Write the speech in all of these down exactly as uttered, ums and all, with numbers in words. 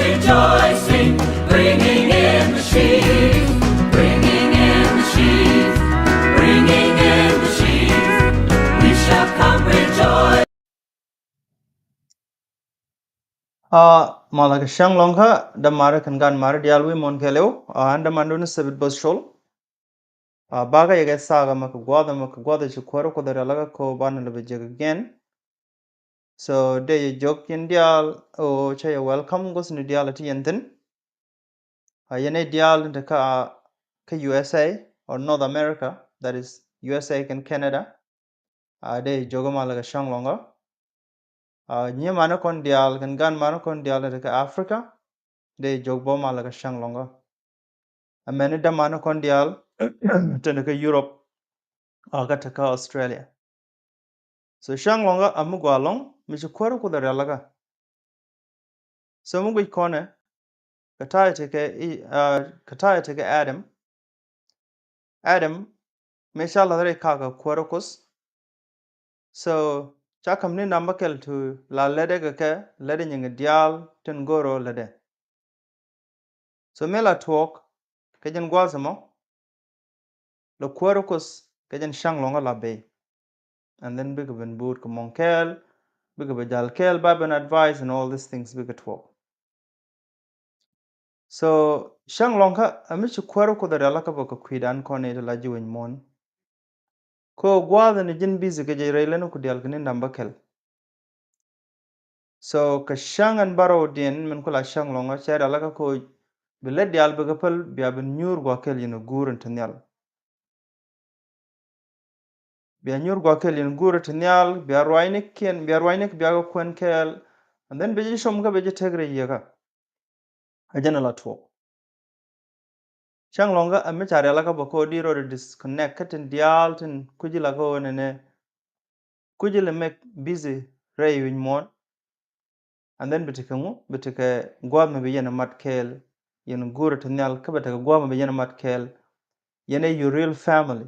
Rejoicing, bringing in the sheaves, bringing in the sheaves, bringing in the sheaves. We shall come rejoice. A, malɛ kɛ cäŋ lɔ̱ŋ kä dämaari kɛnɛ gaatmaari diaal wi̱i̱ muɔ̱ɔ̱n kɛɛliw. A, ɛn dämandu ni Sabit Both Col. A, bakä yɛ kɛ thaak ɛmɛ kɛ gua̱a̱th ɛmɛ kɛ gua̱a̱th ɛ ci kuäärä Kuoth ɛ rialikä kɛ ɣöö banɛ lɛ bɛ jek again. So dee yɛ jiök yɛn diaal ɣöö cä yɛ welcome gua̱thni diaal ɛ ti yɛn thi̱n. A, yɛn nɛy diaal tin te kä, kä U S A or North America, that is U S A kɛnɛ Canada. A, dee yɛ jiök malɛ kɛ cäŋ lɔ̱ŋä. A, nyimanikɔn diaal kɛnɛ gaatmanikɔn diaal tin te kä Africa, dee yɛ jiök bä malɛ kɛ cäŋ lɔ̱ŋä. Amäni dämanikɔn diaal tin te kä Europe, a, kä te kä Australia. So cäŋ lɔ̱ŋä a mi gɔaa ɛlɔ̱ŋ mi ci kuäärä Kuoth ɛ rialikä. So mi guic kɔnɛ kɛ ta̱a̱ tekɛ i, a, kɛ ta̱a̱ tekɛ Adam. Adam mëë ca la̱th rɛy kakä kuäärä Kuoth. So ca ka̱m ni namba kɛl ti la lätdɛ kɛ kɛ lätdɛ nyiŋ diaal tin go̱o̱rä lätdɛ. So mëë la tuɔɔk kɛ jɛn gua̱a̱th ɛmɔ, la kuäärä Kuoth kɛ jɛn cäŋ lɔ̱ŋä la bey. And then bikɛ ben buut kɛ muɔ̱ŋ kɛɛl, bikɛ ben jal kɛɛl, ba ben advice and all these things bikɛ tuɔɔk. So cäŋ lɔ̱ŋä a mi ci kuäärä Kuoth ɛ rialikä bä kɛ kui̱dan kɔn i̱ ti la ji̱ wi̱i̱ muɔ̱ɔ̱n. Kɛ ɣöö gua̱a̱th ɛn ji̱n busy kɛ jɛ rɛy lɛn ku diaal kɛ ni namba kɛl. So kɛ cäŋ ɛn bärɔwdiɛn min ku la cäŋ lɔ̱ŋä cɛ rialikä kɛ ɣöö bi lät diaal bikɛ päl bia ben nyuur gua̱a̱th kɛl yɛn ɛ guur in te nhial. Bia nyuur gua̱a̱th kɛl yɛn guur in te nhial, bia ruacnikiɛn, bia ruacnik bia kɛ kuɛn kɛɛl. And then bi ji̱ com kä bi ji̱ tek rɛy yieekä. A jɛn a la tuɔɔk. Cäŋ lɔ̱ŋä a mi ca rialikä bä kɛ ɣöö di rɔ di disconnect kä tin diaal tin kui̱ci la kɛ ɣöö nɛnɛ kui̱ci lɛ make busy rɛy wi̱i̱ muɔ̱ɔ̱n. And then bi tekɛ ŋu, bi tekɛ gua̱a̱th mi bi yɛn a mat kɛɛl yɛn guur in te nhial, kä bi tekɛ gua̱a̱th mi bi yɛn a mat kɛɛl yɛn ɛ your real family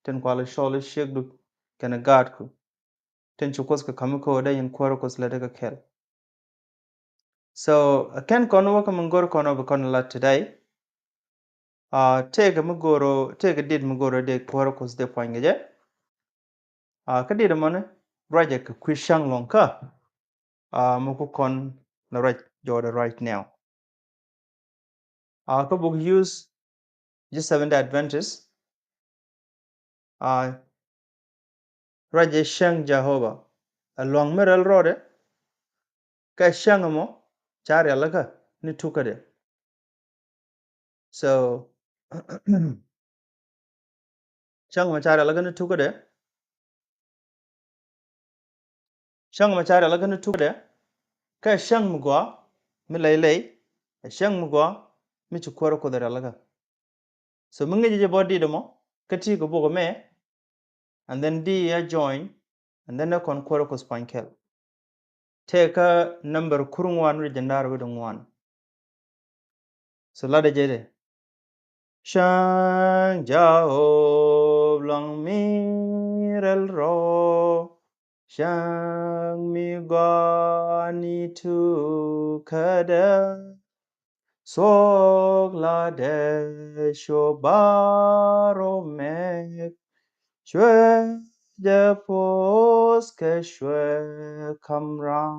tin kua lɛ cɔl i̱ ciekdu kɛnɛ gaatku. Tin ci Kuoth kɛ ka̱m i̱ kɛ ɣöö dee yɛn kuäärä Kuoth lätdɛ kɛ kɛl. So a kɛn kɔn wä kä mi go̱o̱r kɔn wä bi kɔn lat today. A, tëëkɛ mi go̱o̱r, tëëkɛ dit mi go̱o̱r dee kuäärä Kuoth dee puɔ̱ny kɛ jɛ. A, kä dit ɛmɔni ruacɛ kɛ kui̱ cäŋ lɔ̱ŋä. A, mi ku kɔn la ruac jɔɔdɛ right now. A, kä buk use ji̱ Seventh Day Adventist. A, ruacɛ cäŋ Jehovah. A luaŋ mi rɛl rɔɔdɛ. Kä cäŋ ɛmɔ ca rialikä ni tukädɛ. So cäŋ ɛmɔ ca rialikä ni tukädɛ. Cäŋ ɛmɔ ca rialikä ni tukädɛ. Kä cäŋ mi gɔaa mi lɛy lɛy. Ɛ cäŋ mi gɔaa mi ci kuäärä Kuoth ɛ rialikä. So mi ŋi̱ci jɛ bä dit ɛmɔ kä ti kɛ buk ɛmɛ. And then di a join. And then ɛ kɔn kuäärä Kuoth puɔ̱ny kɛl. Tëëkä number kur ŋuan wi̱cdɛ jiɛn da̱ŋ rɛw wi̱cdɛ ŋuan. So latdɛ jɛ dee. Cäŋ Jehovah luaŋ mi rɛl rɔ. Cäŋ mi gɔaa ni tukädɛ. Thuɔ̱k latdɛ cuɛ bärɔw mɛk. Cuɛ jɛ puɔth kɛ cuɛ ka̱m raan.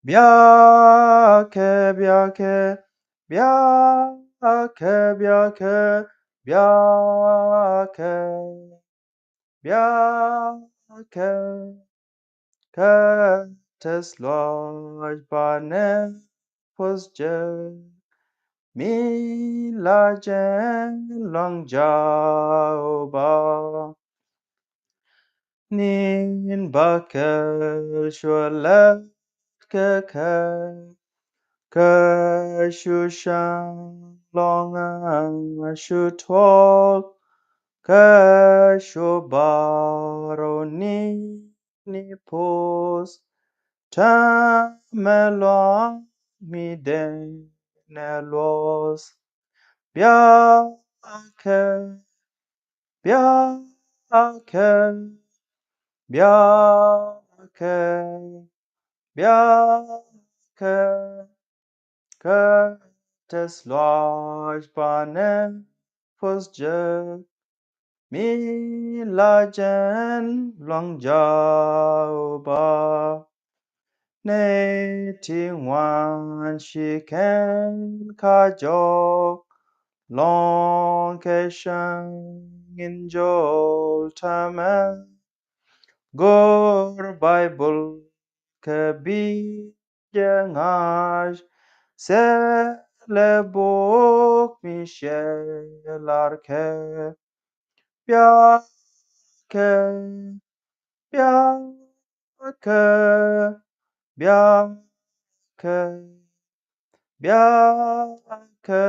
Biakɛ, biakɛ, biakɛ, biakɛ, biakɛ, biakɛ. Kä tɛth luɔc banɛ puɔth jɛ. Mi la jɛ luaŋ Jehovah. Ni̱n bakɛ cuɛ lät kɛ kɛ. Kä cu cäŋ lɔ̱ŋä cu tuɔɔk. Kä cu bärɔw ni ni puɔth. Täämɛ luaŋ mi dee nɛ luɔth. Biakɛ, biakɛ, biakɛ, biakɛ. kä tɛth lɔaac banɛ puɔ̱th jek. Mi la jɛn luaŋ Jehova, nɛy ti ŋuan ci kɛn ka jɔk, lɔ̱ŋ kɛ cäŋ in jɔl täämɛ. Go̱r Baibol kɛ bi jɛ ŋa̱c, thilɛ bok mi cɛ lar kɛ. Biakɛ, biakɛ, biakɛ, biakɛ,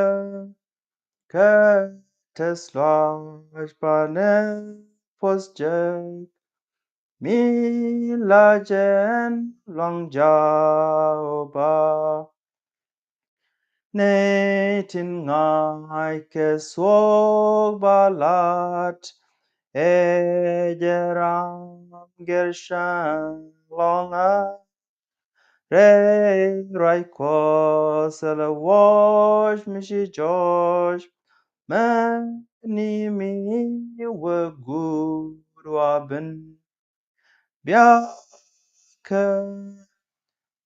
kä tɛth lɔaac banɛ puɔ̱th jek. Mi la jɛn luaŋ Jehova, nɛy tin ŋa̱ckɛ thuɔ̱k ba la̱t, ɛ jɛ ram gɛr cäŋ lɔ̱ŋä. Rɛy ruac Kuɔth thilɛ wuɔc mi ci jɔc, mɛni mi wä guut wa ben. Biakɛ,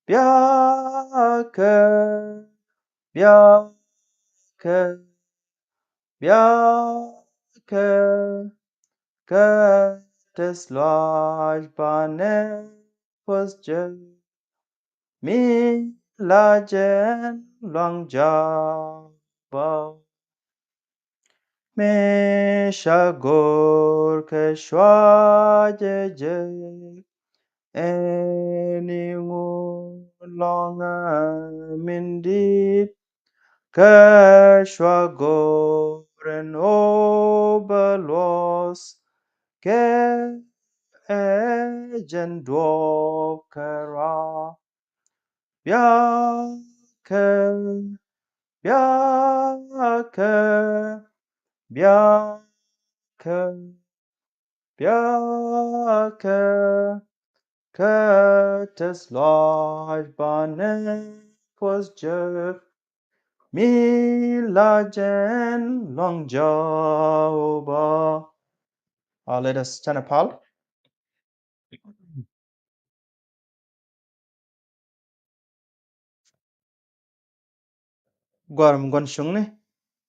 biakɛ, biakɛ, biakɛ, kä tɛth lɔaac banɛ puɔ̱th jek. Mi la jɛn luaŋ Jehova, mëë ca go̱r kɛ cua jɛ jek, ɛn i̱ ŋu lɔ̱ŋä min di̱i̱t, kä cua go̱r ɛn ɣöö bä luɔth, kɛ ɛ jɛn duɔ̱ɔ̱p kärɔa. Biakɛ, biakɛ, biakɛ, biakɛ, kä tɛth lɔaac banɛ puɔ̱th jek. Mi la jɛn luaŋ Jehova. Uh, let us stand apart. Gua̱a̱r mi gua̱n cuŋni,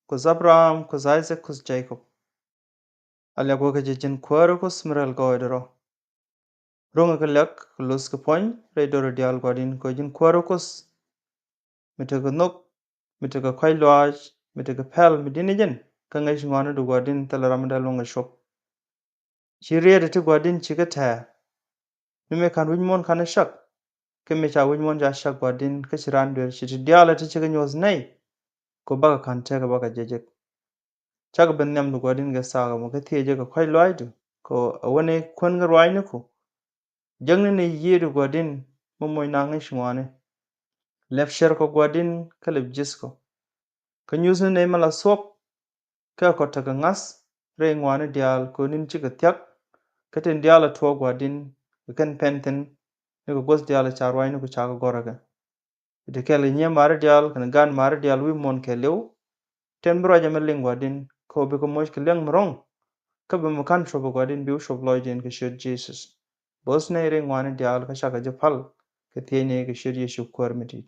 Kuoth Abraham, Kuoth Isaac, Kuoth Jacob. A liak wä kä jɛ ji̱n kuäärä Kuoth mi rɛl gɔɔydɛ rɔ. Ro̱ŋɛ kɛ liak kɛ luth kɛ puɔ̱ny rɛy do̱rä diaal Gua̱di̱n kɛ ji̱n kuäärä Kuoth. Mi tekɛ nhök, mi tekɛ kɔ̱a̱c lɔaac, mi tekɛ pɛl mi di̱t ni ji̱n, kä ŋäc ŋɔaani du Gua̱di̱n thilɛ ram mi dee luäŋ kɛ cuɔp. Ci riet ti Gua̱di̱n ci kä tɛ̱̈ɛ̱̈. Ni mëë ka̱n wi̱c muɔ̱ɔ̱n ka̱n cak, kä mëë ca wi̱c muɔ̱ɔ̱n ca cak Gua̱di̱n, kä ci raan duer ci ti diaal ti ci kä nyuɔ̱th nɛy. Kɛ bakɛ ka̱n tekɛ bakɛ jɛ jek. Cakɛ ben nhiam du Gua̱di̱n kɛ thaak ɛmɔ kä thiec jɛ kɛ kɔ̱a̱c lɔaacdu, kɛ ɣöö ɛ wä ni kuän kä ruaacniku. Jäkni ni yiëëdu Gua̱di̱n mi moc na ŋäc ŋɔaani. Lɛp cär kɛ Gua̱di̱n kä lɛp ji̱thkɔ. Kä nyuthni nɛy mi la thuɔ̱k, kä kɔ tekɛ ŋa̱th rɛy ŋɔaani diaal kɛ ɣöö ni̱n cikɛ thia̱k, kä tin diaal a tuɔɔk Gua̱di̱n kɛ kɛn pɛn thi̱n, ni kɛ guäth diaal ca ruaacniku ca kɛ gɔ̱r ɛ kɛ. Ti kɛl kɛ nyiee maari diaal kɛnɛ gaan maari diaal wi̱i̱ muɔ̱ɔ̱n kɛɛliw. Tin bi ruac ɛmɛ liŋ Gua̱di̱n kɛ ɣöö bikɛ moc kɛ liɛŋ mi ro̱ŋ. Kä bi mi ka̱n cuɔp ɛ Gua̱di̱n bi wä cuɔp lɔcdiɛn kɛ ciöt Jesus. Bo̱th nɛy rɛy ŋɔaani diaal kä cakɛ jɛ pal kɛ thiecni kɛ ciöt Yecu Kuäär mi di̱i̱t.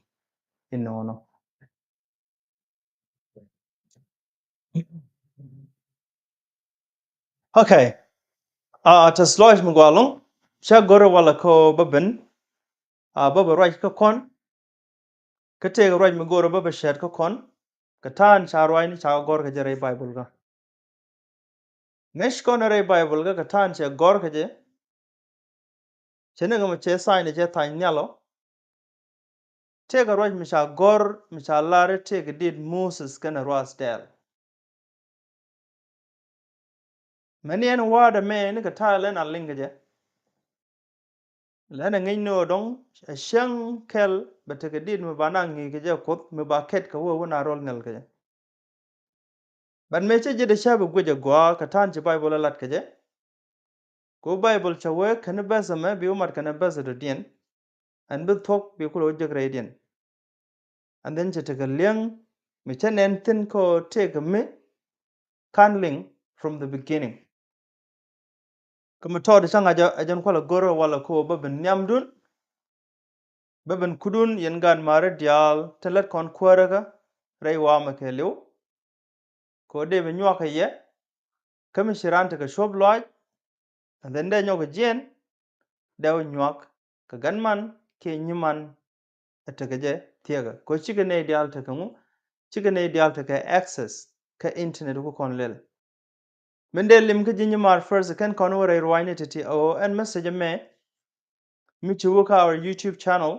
Inɔnɔ. Okay. A tɛth lɔaac mi gɔaa ɛlɔ̱ŋ, cä go̱r ɛ walɛ kɛ ɣöö bä ben, a bä bɛ ruac kä kɔn, kä tëëkɛ ruac mi go̱r ɛ bä bɛ cɛɛt kä kɔn, kɛ ta̱a̱n ca ruaacni ca gɔ̱r kɛ jɛ rɛy Baibol kä. Ŋäc kɔn rɛy Baibol kä kɛ ta̱a̱n cɛ gɔ̱r kɛ jɛ, cɛ ni kɛ mɛ cɛ tha̱a̱cni cɛ tha̱a̱c nhial ɔ. Tëëkɛ ruac mi ca gɔ̱r mi ca lar i̱ tëëkɛ dit Moses kɛnɛ ruath dɛɛl. Mɛni ɛn wa̱a̱dɛ mɛ ni kɛ ta̱a̱ lɛn a liŋ kɛ jɛ. Lɛn a ŋi̱c ni ɣöö dɔ̱ŋ ɛ cäŋ kɛl bɛ tekɛ dit mi ba na ŋi̱i̱c kɛ jɛ Kuoth mi ba kɛt kɛ wee wä na rɔl nhial kɛ jɛ. But mëë cä ji̱ dee cä bi guic ɛ gɔaa kɛ ta̱a̱n ci Baibol ɛ lat kɛ jɛ. Ku Baibol cɛ wee kɛn bäth ɛmɛ bi wä mat kɛn bäth ɛ dɔ̱diɛn. Ɛn bi thuɔ̱k bi kulɛ wä jek rɛydiɛn. and then cɛ tekɛ li̱eŋ mi cä nɛn thi̱n kä tëëkɛ mi ka̱n liŋ from the beginning. Kä mi tɔɔt cä ŋa̱c ɛ jɛn kualɛ go̱r walɛ kä bä ben nhiamdun, bä ben kudun yɛn gaat ma̱a̱ri diaal tin lät kɔn kuääräkä rɛy wa̱a̱ mɛ kɛɛliw. Kɛ ɣöö dee bi nyuak kɛ yɛ kä mi ci raan tekɛ cuɔ̱p lɔaac, and then dee nyɔk kɛ jiɛn, dee wä nyuak kɛ gan man kiɛ nyiman ɛ tekɛ jɛ thiekä. Kɛ ɣöö cikɛ nɛy diaal tekɛ ŋu, cikɛ nɛy diaal tekɛ access kä internet ku kɔn lɛl. Min dee lim kä ji̱ nyimaar first kɛn kɔn wä rɛy ruaacni ti̱ti̱ ɛ ɣöö ɛn message ɛmɛ mi ci wä kä our YouTube channel.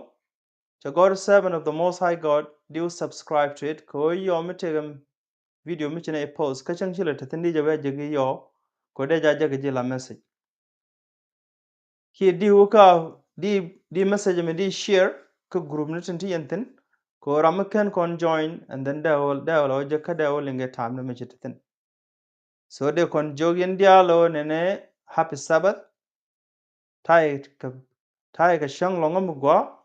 Cɛ gɔ̱r servant of the Most High God, diw subscribe to it kɛ ɣöö yɔm mi tëëkɛ video mi ci nɛy post kä cäŋ ci lɛ te thi̱n di jɛ wee jɛ gi yɔɔ kɛ ɣöö dee jɛ jɛ kɛ ji̱ la message. Kiɛ di wä kä di, di message mi di share kä group ni tin ti yɛn thi̱n kɛ ɣöö ram mi ken kɔn join and then dee wä, dee wä la wä jɛ kä dee wä liŋ kɛ time ni mi ci te thi̱n. So dee kɔn jiök yɛn diaal ɣöö nɛnɛ happy Sabbath. Ta̱yɛ kɛ, ta̱yɛ kɛ cäŋ lɔ̱ŋä mi gɔaa.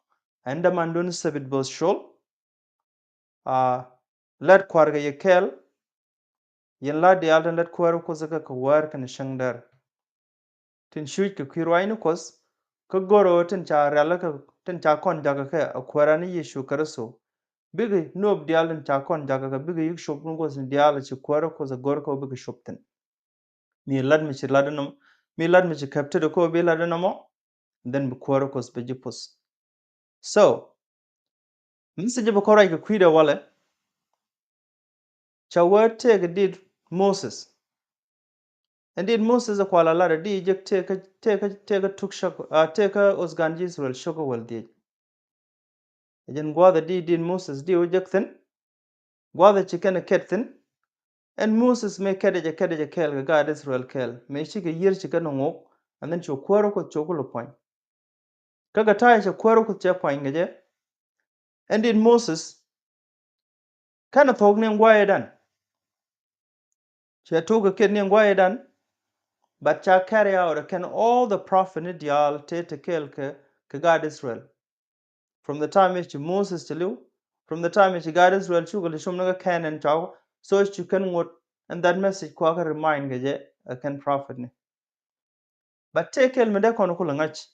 Ɛn dämandun Sabbath bo̱th col. Aa, lät kua̱r kɛ yɛ kɛɛl. Yɛn la diaal tin lät kuäärä Kuoth kä kɛ wäär kɛnɛ cäŋ däär. Tin cuc kɛ kui̱ ruaacni Kuɔth kä go̱rä ɣöö tin ca rialikä, tin ca kɔn jakä kɛ a Kuäärä ni Yecu Kritho. Bikɛ nööp diaal tin ca kɔn jakä kɛ bikɛ yik cop ni Kuɔth ni diaal ci kuäärä Kuɔth a go̱r kä bikɛ cop thi̱n. Mi lat mi ci lat inɔmɔ, mi lat mi ci käp tetdɛ kä bi lat inɔmɔ, then bi kuäärä Kuɔth bi ji̱ puth. So message bi kɔn ruac kɛ kui̱dɛ walɛ. Ca wee tëëkɛ dit Moses. Ɛn dit Moses ɛ kual a lat ɛ di jek tëëkä, tëëkä, tëëkä tuk cäk, a tëëkä ɣöth gan ji̱ Israel cäkä wäl dhiec. Ɛ jɛn gua̱a̱th ɛ di dit Moses di wä jek thi̱n. Gua̱a̱th ɛ ci kɛn ɛ kɛt thi̱n. Ɛn Moses mëë kɛt ɛ jɛ, kɛt ɛ jɛ kɛɛl kɛ gaat Israel kɛɛl mëë cikɛ yiër ci kɛn ɛ ŋok. And then cu kuäärä Kuɔth cu kulɛ puɔ̱ny. Kä kɛ ta̱a̱ cɛ kuäärä Kuɔth cɛ puɔ̱ny kɛ jɛ. Ɛn dit Moses kɛn ɛ thuɔ̱k ni gua̱a̱yädan. Cɛ tuɔk kɛ kɛn ni gua̱a̱yädan. But ca carry out kɛn all the prophet ni diaal tëë te kɛɛl kɛ, kɛ gaat Israel. From the time ci Moses ci li̱w, from the time ci gaat Israel cukɛ li cum ni kä Canaan cɔk, so ci kɛn ŋot, and that message kua kɛ remind kɛ jɛ ɛ kɛn prophet ni. But tëë kɛl mi dee kɔn kulɛ ŋa̱c.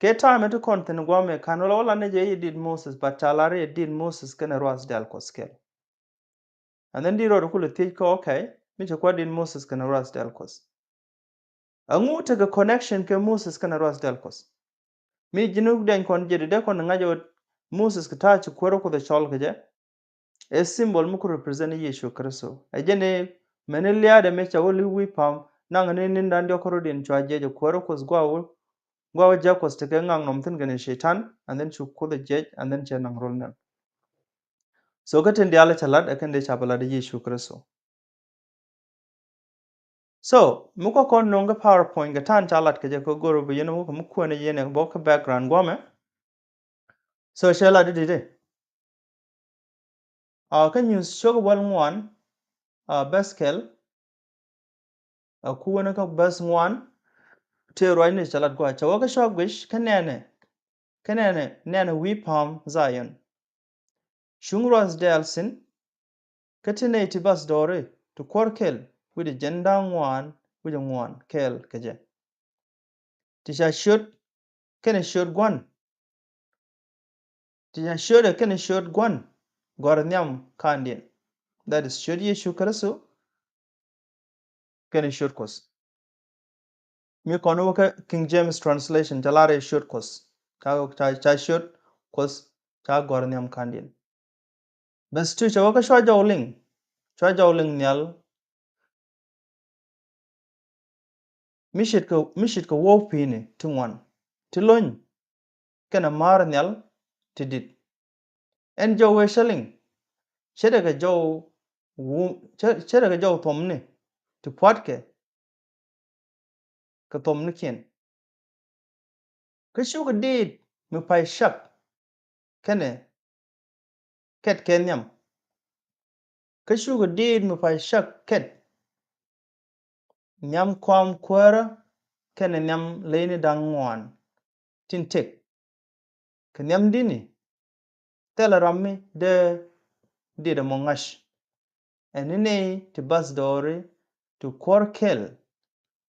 Kɛ time ti kɔn thi̱n guamɛ kan wala wala ni jɛ i̱ dit Moses, but ca lar i̱ dit Moses kɛnɛ ruath dɛl Kuɔth kɛl. And then di rɔɔd kulɛ thiec kä, okay, mi cɛ kuat dit Moses kɛnɛ ruath dɛl Kuɔth. Aŋu tekɛ connection kɛ Moses kɛnɛ ruath dɛl Kuɔth? Mi ji̱n wuk dɛny kɔn jɛ di dee kɔn ŋa̱c ɛ wä Moses kɛ ta̱a̱ ci kuäärä Kuɔth ɛ cɔl kɛ jɛ. Ɛ symbol mi ku represent Yecu Kritho. Ɛ jɛn i̱ mɛni liaadɛ mi ca wä li̱w wi̱i̱ pa̱a̱m naŋ ni ni̱n da̱ŋ diɔ̱k kä rɔ̱diɛn cua jiɛc ɛ kuäärä Kuɔth gua̱a̱ wä, gua̱a̱ wä jia̱ Kuɔth tekɛ ŋaknɔm thi̱n kɛnɛ Cɛytan, and then cu Kuoth ɛ jiɛc, and then cɛ naŋ rol nɛn. So kä tin diaal ca lat ɛ kɛn dee ca bɛ lat ɛ Yecu Kritho. So mi kɔ kɔn no̱o̱ŋ kä PowerPoint kɛ ta̱a̱n ca lat kɛ jɛ kä go̱r bi yɛn wä kɛ mi kuɛn yɛn ɛ bɔk kä background guamɛ. So cɛ lat di di di. A kä Nyuuth cok wäl ŋuan, a bɛth kɛl. A kuäni kä bɛth ŋuan. Tëë ruacni cɛ lat gua̱a̱ cɛ wä kä cua guic kä nɛnɛ. Kä nɛnɛ, nɛnɛ wi̱i̱ pa̱a̱m Zion. Cuŋ ruath dɛɛl thi̱n. Kä ti nɛy ti bath dɔɔri ti kuäär kɛl wi̱cdɛ jiɛn da̱ŋ ŋuan wi̱cdɛ ŋuan kɛɛl kɛ jɛ. Ti ca ciöt kɛnɛ ciöt Gua̱n. Ti ca ciötdɛ kɛnɛ ciöt Gua̱n gɔ̱a̱r nhiam ka̱ndiɛn. That is ciöt Yecu Kritho kɛnɛ ciöt Kuɔth. Mi kɔn wä kä King James translation ca lar i̱ ciöt Kuɔth. Ca, ca, ca ciöt Kuɔth ca gɔ̱a̱r nhiam ka̱ndiɛn. Bɛth tu cɛ wä kä cua jɔw liŋ, cua jɔw liŋ nhial. Mi ce̱tkɛ, mi ce̱tkɛ wä pi̱i̱ni ti ŋuan ti lony kɛnɛ ma̱a̱r nhial ti di̱t. Ɛn jɔw wee cä liŋ ce̱tkɛ jɔw wum, ce̱tkɛ jɔw thuɔmni ti pua̱tkɛ kɛ thuɔmnikiɛn. Kä cukɛ diit mi pay cak kɛnɛ kɛt kɛ nhiam. Kä cukɛ diit mi pay cak kɛt nhiam kɔam kuäärä kɛnɛ nhiam leyni da̱ŋ ŋuan tin tëk. Kɛ nhiam di̱tni Thilɛ ram mi dee dit ɛmɔ ŋa̱c. Ɛn ni nɛy ti bath dɔɔri ti kuäär kɛl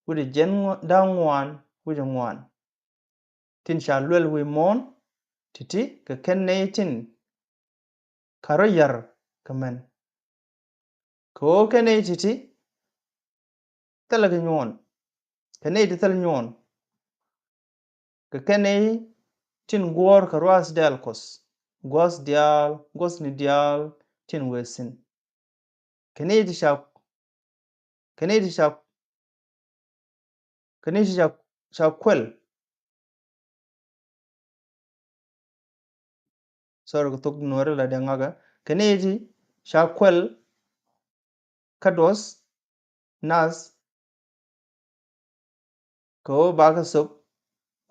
wi̱cdɛ jiɛn da̱ŋ ŋuan wi̱cdɛ ŋuan tin ca luɛl wi̱i̱ muɔ̱ɔ̱n ti̱ti̱ kɛ kɛn nɛy tin ka rɔ ya̱r kɛ män. Kɛ ɣöö kɛn nɛy ti̱ti̱ thilɛ kɛ nyuɔ̱ɔ̱n, kɛ nɛy ti thil nyuɔ̱ɔ̱n, kɛ kɛn nɛy tin guɔ̱ɔ̱r kɛ ruath dɛl Kuɔth, gua̱th diaal, gua̱thni diaal tin wee thi̱n. Kɛ nɛy ti ca, kɛ nɛy ti ca, kɛ nɛy ti ca, ca kuɛl. Sorry, kɛ thok Nuäri la dee ŋakä. Kɛ nɛy ti ca kuɛl kä duɔth nath kɛ ɣöö bakɛ thöp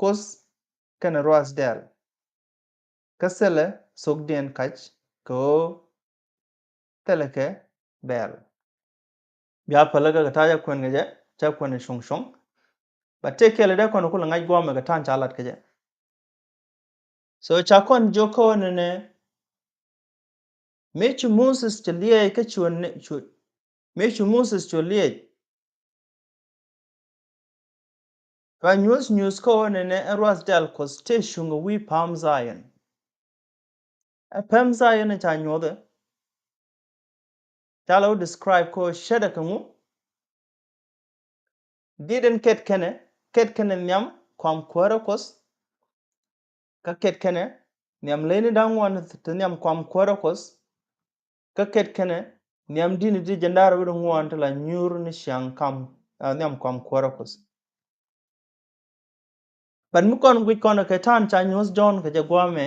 Kuɔth kɛnɛ ruath dɛl. Kä thilɛ thokdiɛn kac kɛ ɣöö thilɛ kɛ bɛl. Bia pälikä kɛ ta̱a̱ ca kuɛn kɛ jɛ, ca kuɛn cuŋ cuŋ. But tëë kɛl dee kɔn kulɛ ŋa̱c guamɛ kɛ ta̱a̱ ca lat kɛ jɛ. So ca kɔn jiök kä ɣöö nɛnɛ, mëë ci Moses ci liɛɛc kä cuɛ, mëë ci Moses cuɛ liɛɛc, ba nyuɔ̱th nyuɔ̱th kä ɣöö nɛnɛ ɛn ruath dɛl Kuɔth tëë cuŋ kɛ wi̱i̱ pa̱a̱m Zion. Ɛ pa̱a̱m Zion ca nyuɔ̱th ɛ, ca la wä describe kä ɣöö ce̱tdɛ kɛ ŋu? Dit ɛn kɛt kɛnɛ, kɛt kɛnɛ nhiam kuam kuäärä Kuɔth. Kä kɛt kɛnɛ nhiam leyni da̱ŋ ŋuan ti nhiam kuam kuäärä Kuɔth. Kä kɛt kɛnɛ nhiam di̱t ni ti jiɛn da̱ŋ rɛw wi̱cdɛ ŋuan ti la nyuur ni ciaŋ kam, ah, nhiam kuam kuäärä Kuɔth. But mi kɔn guic kɔn kɛ ta̱a̱n ca nyuɔ̱th Jɔ̱ɔ̱n kɛ jɛ guamɛ,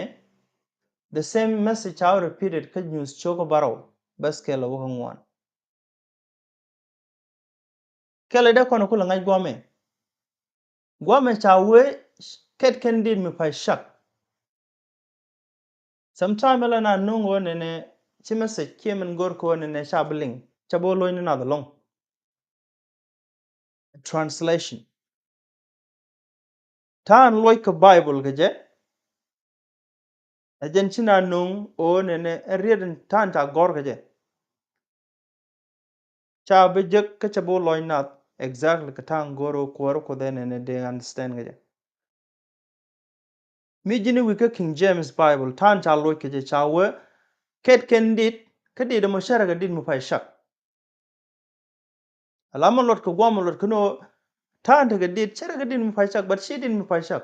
the same message ca repeated kä nyuɔ̱th cio̱kä bärɔw, bäth kɛl a wä kä ŋuan. Kɛl dee kɔn kulɛ ŋa̱c guamɛ. Guamɛ ca wee kɛt kɛn dit mi pay cak. Sometime la na nuŋ ɣöö nɛnɛ ci message kiɛ min go̱r kɛ ɣöö nɛnɛ ca bi liŋ, ca bi wä lo̱cni nath ɛlɔ̱ŋ. Translation. Ta̱a̱n luɔc kɛ Bible kɛ jɛ, ɛ jɛn ci na nuŋ ɣöö nɛnɛ ɛ riet in ta̱a̱n ca gɔ̱r kɛ jɛ. Ca bi jek kä ca bi wä lɔc nath exactly kɛ ta̱a̱ go̱r ɣöö kuäärä Kuɔth ɛ nɛnɛ dee understand kɛ jɛ. Mi ji̱n i̱ wi̱i̱ kä King James Bible, ta̱a̱n ca luɔc kɛ jɛ ca wee kɛt kɛn dit, kä dit ɛmɔ ce̱tdɛ kɛ dit mi pay cak. Ala mɔ luɔt kɛ guam mɔ luɔt kɛ ni ɣöö ta̱a̱n tekɛ dit, ce̱tdɛ kɛ dit mi pay cak, but ci dit mi pay cak.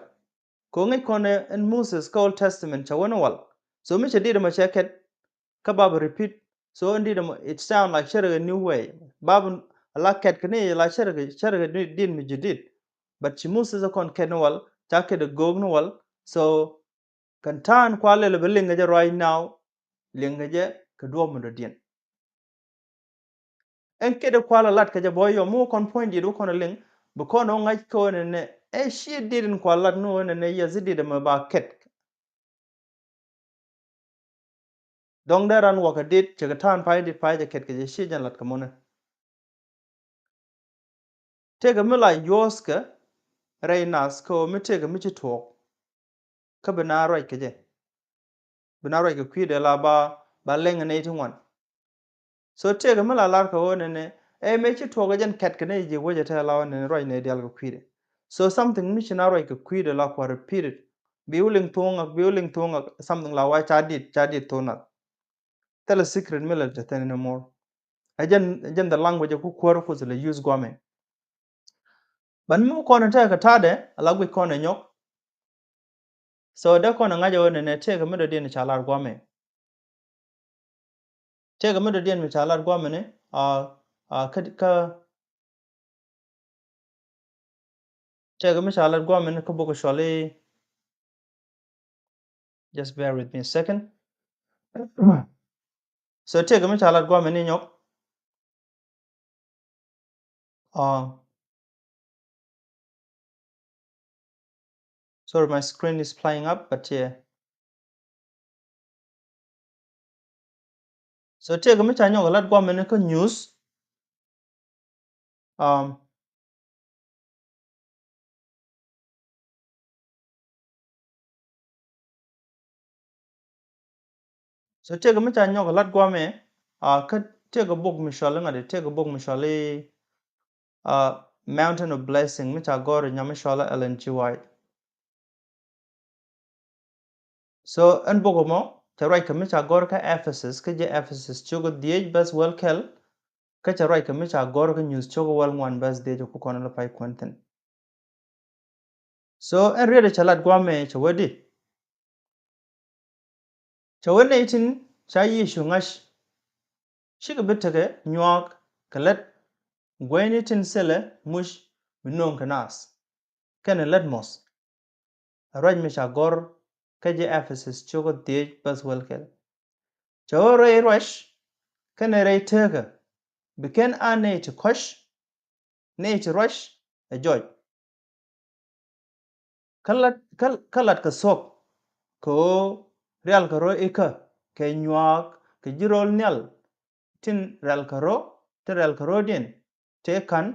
Kɛ ɣöö ŋäc kɔn ɛ ɛn Moses kä Old Testament ca wee ni wal. So mi cɛ dit ɛmɔ cɛ kɛt, kä bapɛ repeat. So in dit ɛmɔ, it sound like ce̱tdɛ kɛ new way. Bapɛ ala kɛt kɛ ni la ce̱tdɛ kɛ, ce̱tdɛ kɛ dit, dit mi ji̱ dit. But ci Moses ɛ kɔn kɛt ni wal, ca kɛt ɛ go̱o̱k ni wal. So kɛn ta̱a̱n kua lɛl ɛ bi liŋ kɛ jɛ right now, liŋ kɛ jɛ kɛ duɔ̱ɔ̱p mi dɔ̱diɛn. Ɛn kɛt ɛ kua la lat kɛ jɛ bä yɔ mi wä kɔn puɔ̱ny dit wä kɔn ɛ liŋ, bi kɔn ɛ wä ŋa̱c kɛ ɣöö nɛnɛ ɛ ci dit in kua lat ni ɣöö nɛnɛ yɛ dhi dit ɛmɛ ba kɛt. Dɔ̱ŋ dee ran wä kɛ dit cɛ kɛ ta̱a̱n pay dit pay jɛ kɛt kɛ jɛ ci jɛn lat kɛ mɔnɛ. Tëëkɛ mi la yuɔ̱ɔ̱thkɛ rɛy nath kɛ ɣöö mi tëëkɛ mi ci tuɔɔk. Kä bi na ruac kɛ jɛ. Bi na ruac kɛ kui̱dɛ la ba, ba lɛŋ nɛy ti ŋuan. So tëëkɛ mi la lar kɛ ɣöö nɛnɛ ɛ mëë ci tuɔɔk ɛ jɛn kɛt kɛ nɛy ji̱ wecɛ te la ɣöö nɛnɛ ruac nɛy diaal kɛ kui̱dɛ. So something mi ci na ruac kɛ kui̱dɛ la kua repeated. Bi wä liŋ thuɔ̱ŋ ak, bi wä liŋ thuɔ̱ŋ ak, something la wa ca dit, ca dit thuɔ̱ŋ nath. Thilɛ secret mi la te thin anymore. Ɛ jɛn, ɛ jɛn the language ku kuäär Kuɔth la use guamɛ. But mi kɔn tekɛ ta̱a̱dɛ ala guic kɔn ɛ nyɔk. So dee kɔn ɛ ŋa̱c ɛ ɣöö nɛnɛ tekɛ mi dɔ̱diɛn ca lar guamɛ. Tekɛ mi dɔ̱diɛn mi ca lar guamɛ ni a, a kä, kä Tëëkɛ mi ca lat guamɛ ni kä bok cɔali. Just bear with me a second. So tëëkɛ mi ca lat guamɛ ni nyɔk. Uh, sorry, my screen is flying up, but yeah. So tëëkɛ mi ca nyɔk lat guamɛ ni kä nyuuth. Um, So tëëkɛ mi ca nyɔk lat guamɛ, a, kä tëëkɛ bok mi cɔal i̱ ŋa̱t i̱, tëëkɛ bok mi cɔal i̱, a, Mountain of Blessing, mi ca gɔ̱r i̱ nyam mi cɔal i̱ Ellen G. White. So ɛn bok ɛmɔ cɛ ruac kɛ mi ca gɔ̱r kä Ephesus, kä ji̱ Ephesus cio̱k kä dhieec bäth wäl kɛl, kä cɛ ruac kɛ mi ca gɔ̱r kä Nyuuth cio̱k kä wäl ŋuan bäth dhieec, ku kɔn lɛ pay kuɛn thi̱n. So ɛn riet ɛ cɛ lat guamɛ cɛ wee di. Cɛ wee nɛy tin ca Yecu ŋa̱c, cikɛ bi tekɛ nyuak kɛ lät gueyni tin thilɛ muc mi no̱o̱ŋ kɛ naath, kɛnɛ lät muɔ̱th. Ɛ ruac mi ca gɔ̱r kä ji̱ Ephesus cio̱k kä dhieec bäth wäl kɛl. Cɛ wee rɛy ruac kɛnɛ rɛy teekä, bi kɛn a nɛy ti kɔ̱c, nɛy ti ruac ɛ jɔc. Kä lat, kä, kä lat kɛ thuɔ̱k kɛ ɣöö rial kɛ rɔ ikä kɛ nyuak kɛ ji̱ rol nhial tin rial kɛ rɔ, tin rial kɛ rɔdiɛn tëë ka̱n,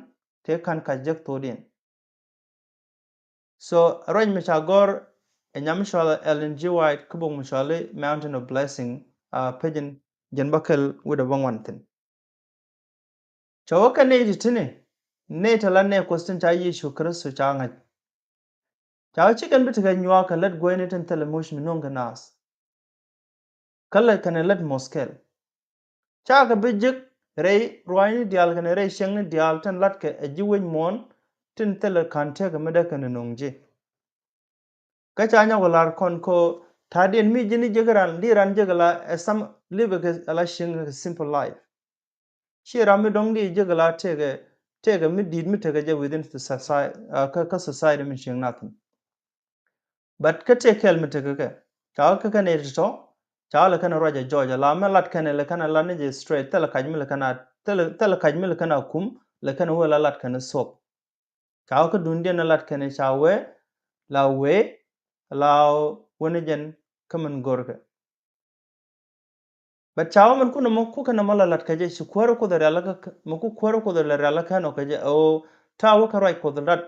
tëë ka̱n ka jek thokdiɛn. So ruac mi ca gɔ̱r ɛ nyam mi cɔal Ellen G. White kä bok mi cɔal i̱ Mountain of Blessing, a, page in jiɛn bäkɛl wi̱cdɛ bäŋuan thi̱n. Cɛ wee kɛ nɛy ti ti̱ni, nɛy ti la nɛy Kuɔth tin ca Yecu Kritho ca ŋa̱c. Ca wee ci kɛn bi tekɛ nyuak kɛ lät gueyni tin thilɛ muc mi no̱o̱ŋ kɛ naath, kä lät kɛnɛ lät muɔ̱th kɛl. Ca kɛ bi jek rɛy ruaacni diaal kɛnɛ rɛy cieŋni diaal tin latkɛ ɛ ji̱ wec muɔ̱ɔ̱n tin thilɛ ka̱n tëëkä mi dee kɛn no̱o̱ŋ ji̱. Kä ca nyɔk lar kɔn kɛ ɣöö ta̱a̱diɛn mi ji̱n i̱ jek ran, di ran jek la ɛ sam live kɛ la cieŋ kɛ simple life. Ci ram mi dɔ̱ŋ di jek la tëëkɛ, tëëkɛ mi di̱i̱t mi tekɛ jɛ within the society, a, kä, kä society mi cieŋ nath thi̱n. But kä tëë kɛl mi tekɛ kɛ, ca kä kɛn ɛ ti tɔ̱, ca lɛ kɛn ruac ɛ jɔɔc ala mɛ lat kɛn lɛ kɛn lat ni jɛ straight, thilɛ kac mi lɛ kɛn a, thilɛ, thilɛ kac mi lɛ kɛn a kum, lɛ kɛn wee la lat kɛn thuɔ̱k. Ca wä kä duundiɛn ɛ lat kɛn ca wee la wee la wä ni jɛn kä min go̱rkɛ. But ca wä min kunɛ mɔ kukɛ nɛ mɔ la lat kɛ jɛ ci kuäärä Kuoth ɛ rial kä, mɛ ku kuäärä Kuoth ɛ rial kä nɔ kɛ jɛ ɛ ɣöö ta̱a̱ wä kɛ ruac Kuoth lat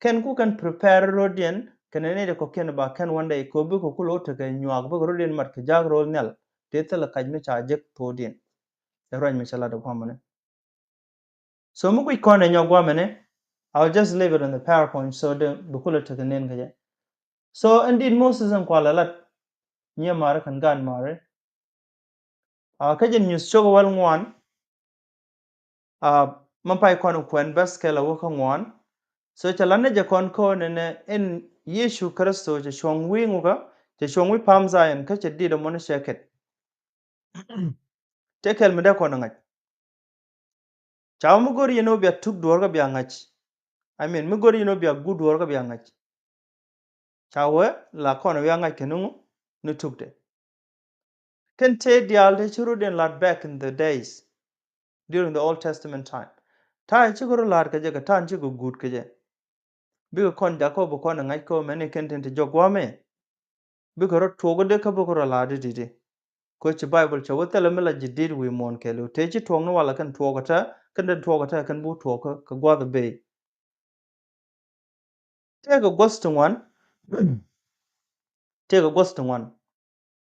kɛn ku kɛn prepare ro̱diɛn kɛnɛ nɛy ti kɔ̱kiɛn ba kɛn one day kɛ ɣöö bikɛ kulɛ wä tekɛ nyuak bikɛ ro̱diɛn mat kɛ ja̱a̱k ro̱l nhial tëë thilɛ kac mi ca jek thokdiɛn. Ɛ ruac mi cɛ lat ɛ gua̱a̱mɛnɛ. So mi guic kɔn ɛ nyɔk guamɛnɛ, I will just leave it on the PowerPoint so dee bi kulɛ tekɛ nen kɛ jɛ. So ɛn di̱t Moses ɛn kualɛ lat nyiɛ mari kɛn gaat mari. A, kä jɛn Nyuuth cio̱k wäl ŋuan, a, mi pay kɔn kuɛn bäth kɛl a wä kä ŋuan. So cɛ lat ni jɛ kɔn kä nɛnɛ ɛn Yecu Kritho cɛ cuɔ̱ŋ wi̱i̱ ŋukä, cɛ cuɔ̱ŋ wi̱i̱ Palm Zion kä cɛ di̱t ɛmɔ ni cɛ kɛt. Tëë kɛl mi dee kɔn ɛ ŋa̱c. Ca wä mi go̱r yɛn ɣöö bia tuk duɔ̱ɔ̱r kä bia ŋa̱c. I mean mi go̱r yɛn ɣöö bia guut duɔ̱ɔ̱r kä bia ŋa̱c. Ca wee la kɔn ɛ wia ŋa̱c kɛ ni ŋu, ni tukdɛ. Kɛn tëë diaal tëë ci ro̱diɛn lat back in the days during the Old Testament time. Ta̱a̱ cikɛ rɔ la̱a̱t kɛ jɛ kɛ ta̱a̱ cikɛ guut kɛ jɛ. Bikɛ kɔn jakä bi kɔn ɛ ŋa̱c kä mɛni kɛn tin ti jɔk gua̱a̱mɛ. Bikɛ rɔ tuɔɔk dee kä bikɛ rɔ la̱a̱t di di̱t. Kä ci Bible cɛ wä thilɛ mi la ji̱ di̱t wi̱i̱ muɔ̱ɔ̱n kɛɛliw tëë ci tuɔɔk ni walɛ kɛn tuɔɔk kä ta̱a̱ kɛn den tuɔɔk kä ta̱a̱ kɛn buk tuɔɔk kä gua̱a̱th ɛ bey. Tëëkɛ guɔth ti ŋuan. Tëëkɛ guɔth ti ŋuan.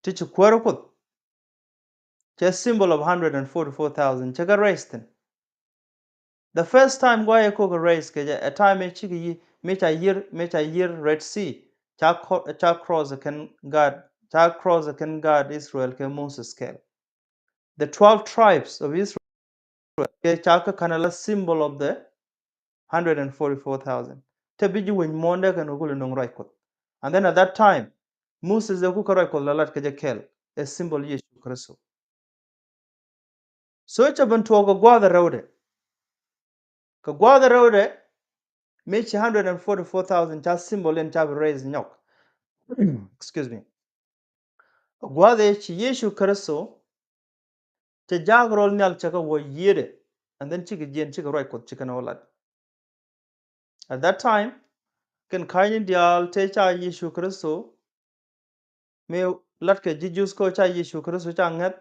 Ti ci kuäärä Kuoth. Cɛ symbol of hundred and forty-four thousand cɛ kɛ raise thi̱n. The first time guayɛ kok kɛ raise kɛ jɛ ɛ time ɛ cikɛ yi mi ca yier, mi ca yier Red Sea. Ca, ca cross kɛn gaat, ca cross kɛn gaat Israel kɛ Moses kɛɛl. The twelve tribes of Israel kɛ ca kä kanɛ la symbol of the hundred and forty-four thousand. Te bi ji̱ wec muɔ̱ɔ̱ndɛ kɛn kɛ kulɛ no̱ŋ ruac Kuɔth. And then at that time Moses ɛ ku kä ruac Kuɔth la lat kɛ jɛ kɛɛl ɛ symbol Yecu Kritho. So cɛ ben tuɔɔk kɛ gua̱a̱th ɛ rɛwdɛ. Kɛ gua̱a̱th ɛ rɛwdɛ mi ci hundred and forty-four thousand ca symbol in ca bi raise nyɔk. Excuse me. Gua̱a̱th ɛ ci Yecu Kritho cɛ jaak rol nhial cɛ kɛ wä yiëëdɛ. And then cikɛ jiɛn cikɛ ruac Kuɔth cikɛ nɛ wä lat. At that time kɛn ka̱ny in diaal tëë ca Yecu Kritho mi latkɛ ji̱ Jews kä ca Yecu Kritho ca ŋäth.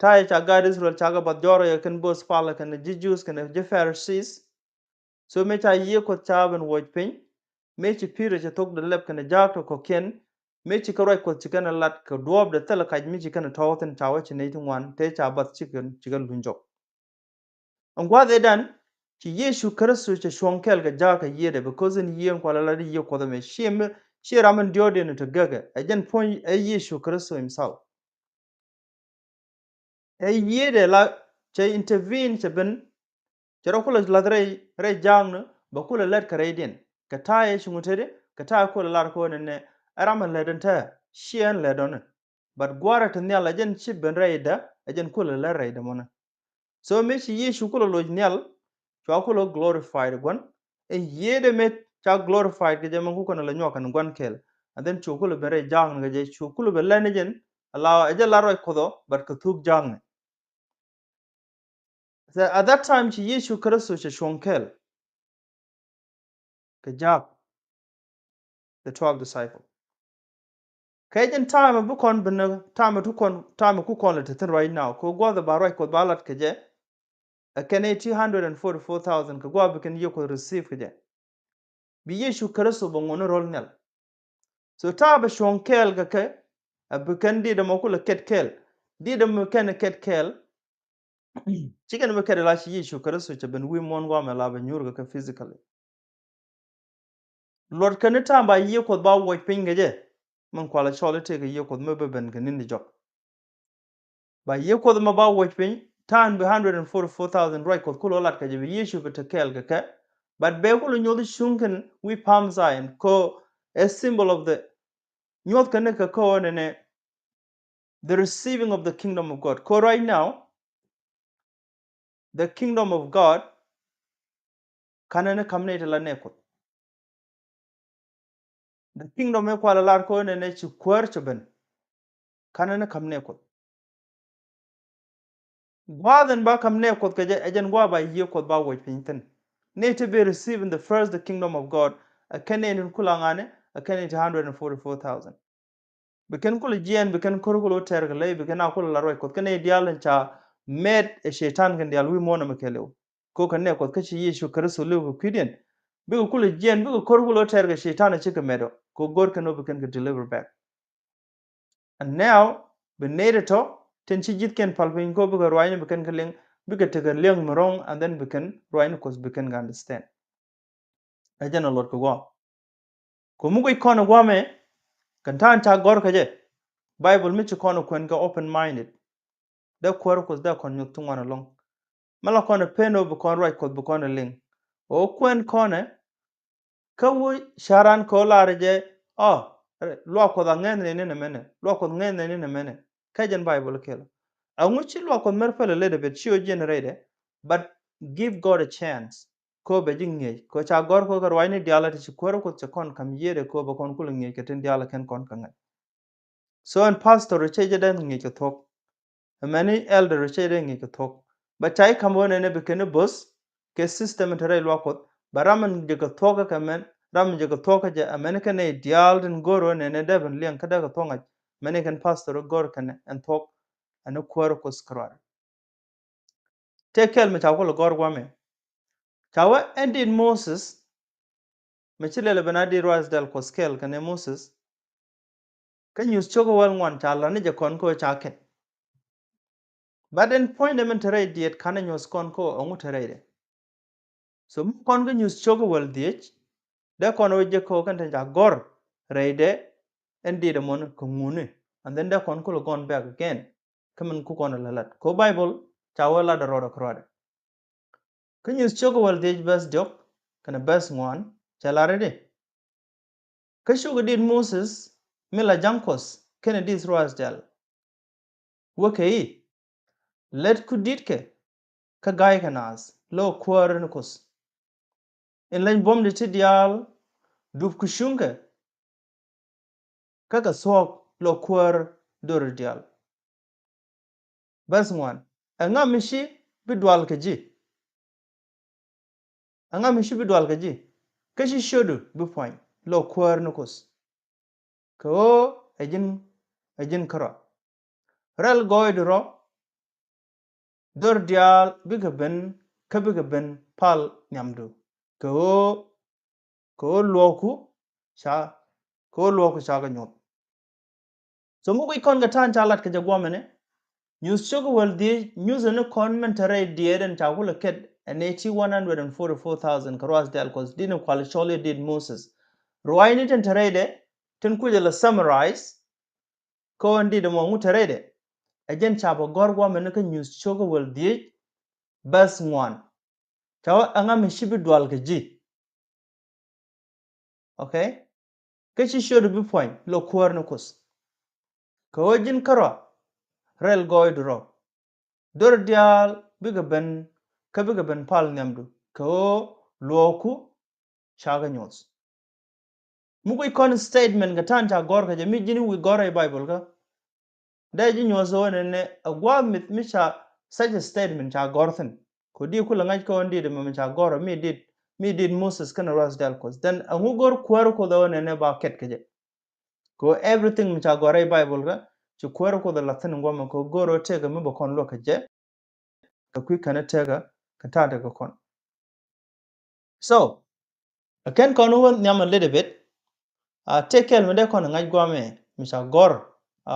Ta̱a̱ ca gaat Israel ca kɛ bath jɔrɛ kɛn bo̱o̱th palä kɛn ji̱ Jews kɛn ji̱ Pharisees. So mëë ca yiëë Kuɔth ca ben wuɔc piny, mëë ci Pi̱i̱tɛ cɛ thok dee lɛp kɛn jaak tɔ kɔ̱kiɛn, mëë ci kɛ ruac Kuɔth ci kɛn ɛ lat kɛ duɔ̱ɔ̱pdɛ thilɛ kac mi ci kɛn ɛ tɔ̱ɔ̱k thi̱n, ca wä ci nɛy ti ŋuan, tëë ca bath ci kɛn, ci kɛn luny jɔk. Ɛn gua̱a̱th ëëdan, ci Yecu Kritho cɛ cuɔ̱ŋ kɛɛl kɛ jaak kɛ yiëëdɛ, because ɛn yiëë ɛn kualɛ lat i̱ yiëë Kuɔth ɛmɛ, ciɛ mi, ciɛ ram in diɔ̱ɔ̱kdiɛn tɔ gäkɛ, ɛ jɛn puɔ̱ny ɛ Yecu Kritho himself. Ɛ yiëëdɛ la cɛ intervene, cɛ ben, cɛ rɔ kulɛ la̱th rɛy, rɛy jaakni, bɛ kulɛ lät kɛ rɛydiɛn. Kɛ ta̱a̱ ɛ ci ŋut tetdi, kɛ ta̱a̱ kulɛ lar kɛ ɣöö nɛnɛ, ɛ ram ɛ lät ɛn tɛ̱̈ɛ̱̈, ciɛ ɛn lät ɔni. But gua̱a̱rɛ ti nhial ɛ jɛn ci ben rɛydä, ɛ jɛn kulɛ lät rɛydä mɔni. So mëë ci Yecu kulɛ loc nhial, cua kulɛ glorified gua̱n. Ɛ yiëëdɛ mëë ca glorified kɛ jɛ, mɛn ku kɔn lɛ nyuak kɛn gua̱n kɛɛl. And then cu kulɛ ben rɛy jaakni kɛ jɛ, cu kulɛ ben lät ni jɛn, ala ɛ jɛ la ruac Kuɔth ɔ, but kɛ thuk jaakni. So at that time ci Yecu Kritho cɛ cuɔ̱ŋ kɛɛl kɛ jaak the twelve disciple. Kɛ jɛn time bi kɔn ben, time tu kɔn, time ku kɔn lɛ te thi̱n right now, kɛ gua̱th ba ruac Kuɔth ba lat kɛ jɛ, ɛ kɛn ɛ ti hundred and forty-four thousand kɛ gua̱th bi kɛn yiëë Kuɔth receive kɛ jɛ. Bi Yecu Kritho bɛ ŋuɔ̱ni ro̱l nhial. So ta̱a̱ bɛ cuɔ̱ŋ kɛɛl kɛ kɛ, a bi kɛn diet ɛmɔ kulɛ kɛt kɛɛl. Diet ɛmɔ kɛn kɛt kɛɛl. Ci kɛn bɛ kɛt la ci Yecu Kritho cɛ ben wi̱i̱ muɔ̱ɔ̱n gua̱a̱mɛ la bɛ nyuur kɛ kɛ physically. Luɔt kɛn ni ta̱a̱ ba yiëë Kuɔth ba wuɔc piny kɛ jɛ. Min kualɛ cɔl i̱ tëëkɛ yiëë Kuɔth mi bɛ ben kɛ ni̱n di jɔk. Ba yiëë Kuɔth ma ba wuɔc piny, ta̱a̱n bi hundred and forty-four thousand ruac Kuɔth kulɛ lat kɛ jɛ bi Yecu bi te kɛɛl kɛ kɛ. But bɛ kulɛ nyuɔth cuŋ kɛn wi̱i̱ Palm Zion, ko a symbol of the, nyuɔth kɛn ni kɛ ko nɛnɛ, the receiving of the kingdom of God. Ko right now, the kingdom of God, kanɛ ni kam ni ti la nɛ Kuɔth. The kingdom mi kualɛ lar ko nɛnɛ ci kuäär cɛ ben. Kanɛ ni kam nɛ Kuɔth. Gua̱a̱th in ba kam nɛ Kuɔth kɛ jɛ, ɛ jɛn gua̱a̱th ba yiëë Kuɔth ba wuɔc piny thi̱n. Ni ti bi receive in the first the kingdom of God. Ɛ kɛn ni in kula ŋa̱ni, ɛ kɛn ni ti hundred and forty-four thousand. Bi kɛn kulɛ jiɛɛn, bi kɛn ko̱r kulɛ tɛr kɛ ley, bi kɛn a kulɛ la ruac Kuɔth. Kɛn ni diaal in ca mɛt ɛ Cɛytan kɛn diaal wi̱i̱ muɔ̱ɔ̱n ɛmɛ kɛɛliw. Ko kɛ nɛ Kuɔth kä ci Yecu Kritho li̱w kɛ kui̱diɛn. Bikɛ kulɛ jiɛn, bikɛ ko̱r kulɛ tɛr kɛ Cɛytan a cikɛ mɛt ɔ. Ko go̱r kɛn ɔ bi kɛn kɛ deliver back. And now, bi nɛy tɔ̱ tin ci ji̱thkiɛn pal piny ko bikɛ ruacni bi kɛn kɛ liŋ, bikɛ tekɛ liŋ mi ro̱ŋ, and then bi kɛn ruacni Kuɔth bi kɛn kɛ understand. Ɛ jɛn a luɔt kɛ guam. Ko mi guic kɔn ɛ guamɛ, kɛn ta̱a̱n ca gɔ̱r kɛ jɛ. Bible mi ci kɔn ɛ kuɛn kɛ open minded. Dee kuäär Kuɔth dee kɔn nyuth ti ŋuan ɛlɔ̱ŋ. Mɛ la kɔn ɛ pen ɔ bi kɔn ruac Kuɔth bi kɔn ɛ liŋ. Ɔ kuɛn kɔn ɛ, kä wä ca̱ran kɛ ɔ lar jɛ, ɔ, luak Kuɔth a ŋɛn ni ni nɛ mɛnɛ. Luak Kuɔth ŋɛn ni ni nɛ mɛnɛ. Kä jɛn Bible kɛl. Ɛŋu ci luak Kuɔth mɛr pɛlɛ lɛ dee bet ci ɔ jiɛn rɛydɛ. But give God a chance. Ko bɛ ji̱ ŋi̱eec. Ko ca gɔ̱r ko kɛ ruacni diaal a ti ci kuäär Kuɔth cɛ kɔn ka̱m yiëëdɛ ko bɛ kɔn kulɛ ŋi̱eec kɛ tin diaal a kɛn kɔn kä ŋa̱c. So ɛn pastor cɛ jɛ dee ŋi̱eec kɛ thuɔ̱k. Ɛmɛni elder cɛ jɛ dee ŋi̱eec kɛ thuɔ̱k. Bɛ ca i̱ ka̱m ɣöö nɛnɛ bi kɛn i̱ bo̱th kɛ system in te rɛy luak Kuɔth. Bɛ ram in jɛ kɛ thuɔ̱k kɛ mɛn, ram in jɛ kɛ thuɔ̱k kɛ jɛ, ɛmɛni kɛn nɛy diaal tin go̱o̱r ɣöö nɛnɛ dee ben liɛŋ kä dee kɛ thuɔ̱k ŋa̱c. Mɛni kɛn pastor go̱o̱r kɛn ɛn thuɔ̱k ɛn i̱ kuäär Kuɔth kärɔa. Tëë kɛl mi ca kulɛ gɔ̱r guamɛ. Ca wee ɛn dit Moses, mi ci lɛl ɛ ben a dit ruath dɛl Kuɔth kɛl kɛnɛ Moses. Kä nyuth cio̱k ɛ wäl ŋuan ca la̱t ni jɛ kɔn kä ca kɛn. But ɛn puɔ̱nydɛ min te rɛy diet kanɛ nyuth kɔn kä ɛŋu te rɛydɛ. So mi kɔn kä nyuth cio̱k ɛ wäl dhiec, dee kɔn ɛ wä jek kä kɛn te ca gɔ̱r rɛydɛ ɛn dit ɛmɔni kɛ ŋuni. And then dee kɔn kulɛ gone back again. Kä min ku kɔn ɛ la̱t. Ko Bible ca wee lat ɛ rɔɔdɛ kä rɔɔdɛ. Kä nyuth cio̱k ɛ wäl dhiec bɛth diɔ̱k kɛnɛ bɛth ŋuan cɛ lar i̱di. Kä cukɛ dit Moses mi la ja̱ŋ Kuɔth kɛnɛ dit ruath dɛl. Wä kɛ i̱, lät ku di̱tkɛ kä ga̱ykɛ naath lɔ kuäär ni Kuɔth. In leny buɔ̱mdi ti diaal dup ku cuŋkɛ kä kɛ thuɔ̱k lɔ kuäär döri diaal. Bɛth ŋuan. Ɛŋa mi ci bi dual kɛ ji̱? Ɛŋa mi ci bi dual kɛ ji̱? Kä ci ciötdu bi puɔ̱ny lɔ kuäär ni Kuɔth. Kɛ ɣöö ɛ ji̱n, ɛ ji̱n kärɔa. Rɛl gɔɔydu rɔ, dör diaal bikɛ ben, kä bikɛ ben pal nhiamdu. Kɛ ɣöö, kɛ ɣöö luɔ̱ɔ̱ku ca, kɛ ɣöö luɔ̱ɔ̱ku ca kɛ nyuɔth. So mi guic kɔn kɛ ta̱a̱n ca lat kɛ jɛ guamɛnɛ, nyuuth cio̱kä wäl dhiec, nyuuth ɛn kɔn min te rɛy diɛɛr ɛn ca kulɛ kɛt ɛn eighty one hundred and forty four thousand kɛ ruath diaal Kuɔth, di̱t ni kual cɔl i̱ di̱t Moses. Ruaacni tin te rɛydɛ, tin kucɛ la summarize, kä ɣän di̱t ɛmɔ ŋu te rɛydɛ. Ɛ jɛn ca bä gɔ̱r guamɛnɛ kä nyuuth cio̱kä wäl dhiec, bäth ŋuan. Ca wä ɛŋa mi ci bi dual kɛ ji̱. Okay? Kä ci ciöt bi puɔ̱ny lɔ kuäär ni Kuoth. Kɛ ɣöö ji̱n kärɔa rɛl gɔɔydu rɔ. Dör diaal bikɛ ben, kä bikɛ ben pal nhiamdu kɛ ɣöö luɔɔku ca kɛ nyuɔth. Mi guic kɔn statement kɛ ta̱a̱n ca gɔ̱r kɛ jɛ, mi ji̱n wi̱i̱ gɔ̱r rɛy Bible kä. Dee ji̱ nyuɔth ɣöö nɛnɛ a gua̱a̱th mi, mi ca such a statement ca gɔ̱r thi̱n. Kɛ ɣöö di kulɛ ŋa̱c kä ɣöö di̱t ɛmɛ mi ca gɔ̱r mi di̱t, mi di̱t Moses kɛnɛ ruath diaal Kuɔth. Then ɛŋu go̱r kuäär Kuɔth ɣöö nɛnɛ ba kɛt kɛ jɛ. Kɛ ɣöö everything mi ca gɔ̱r rɛy Bible kä, ci kuäär Kuɔth ɛ la̱th thi̱n guamɛ kɛ ɣöö go̱r ɣöö tëëkɛ mi bɛ kɔn luäk kɛ jɛ. Kɛ kui̱ kɛn tëëkɛ kɛ ta̱a̱ tekɛ kɔn. So ɛ kɛn kɔn wä nhiam a little bit. A, tëë kɛl mi dee kɔn ŋa̱c guamɛ mi ca gɔ̱r. A,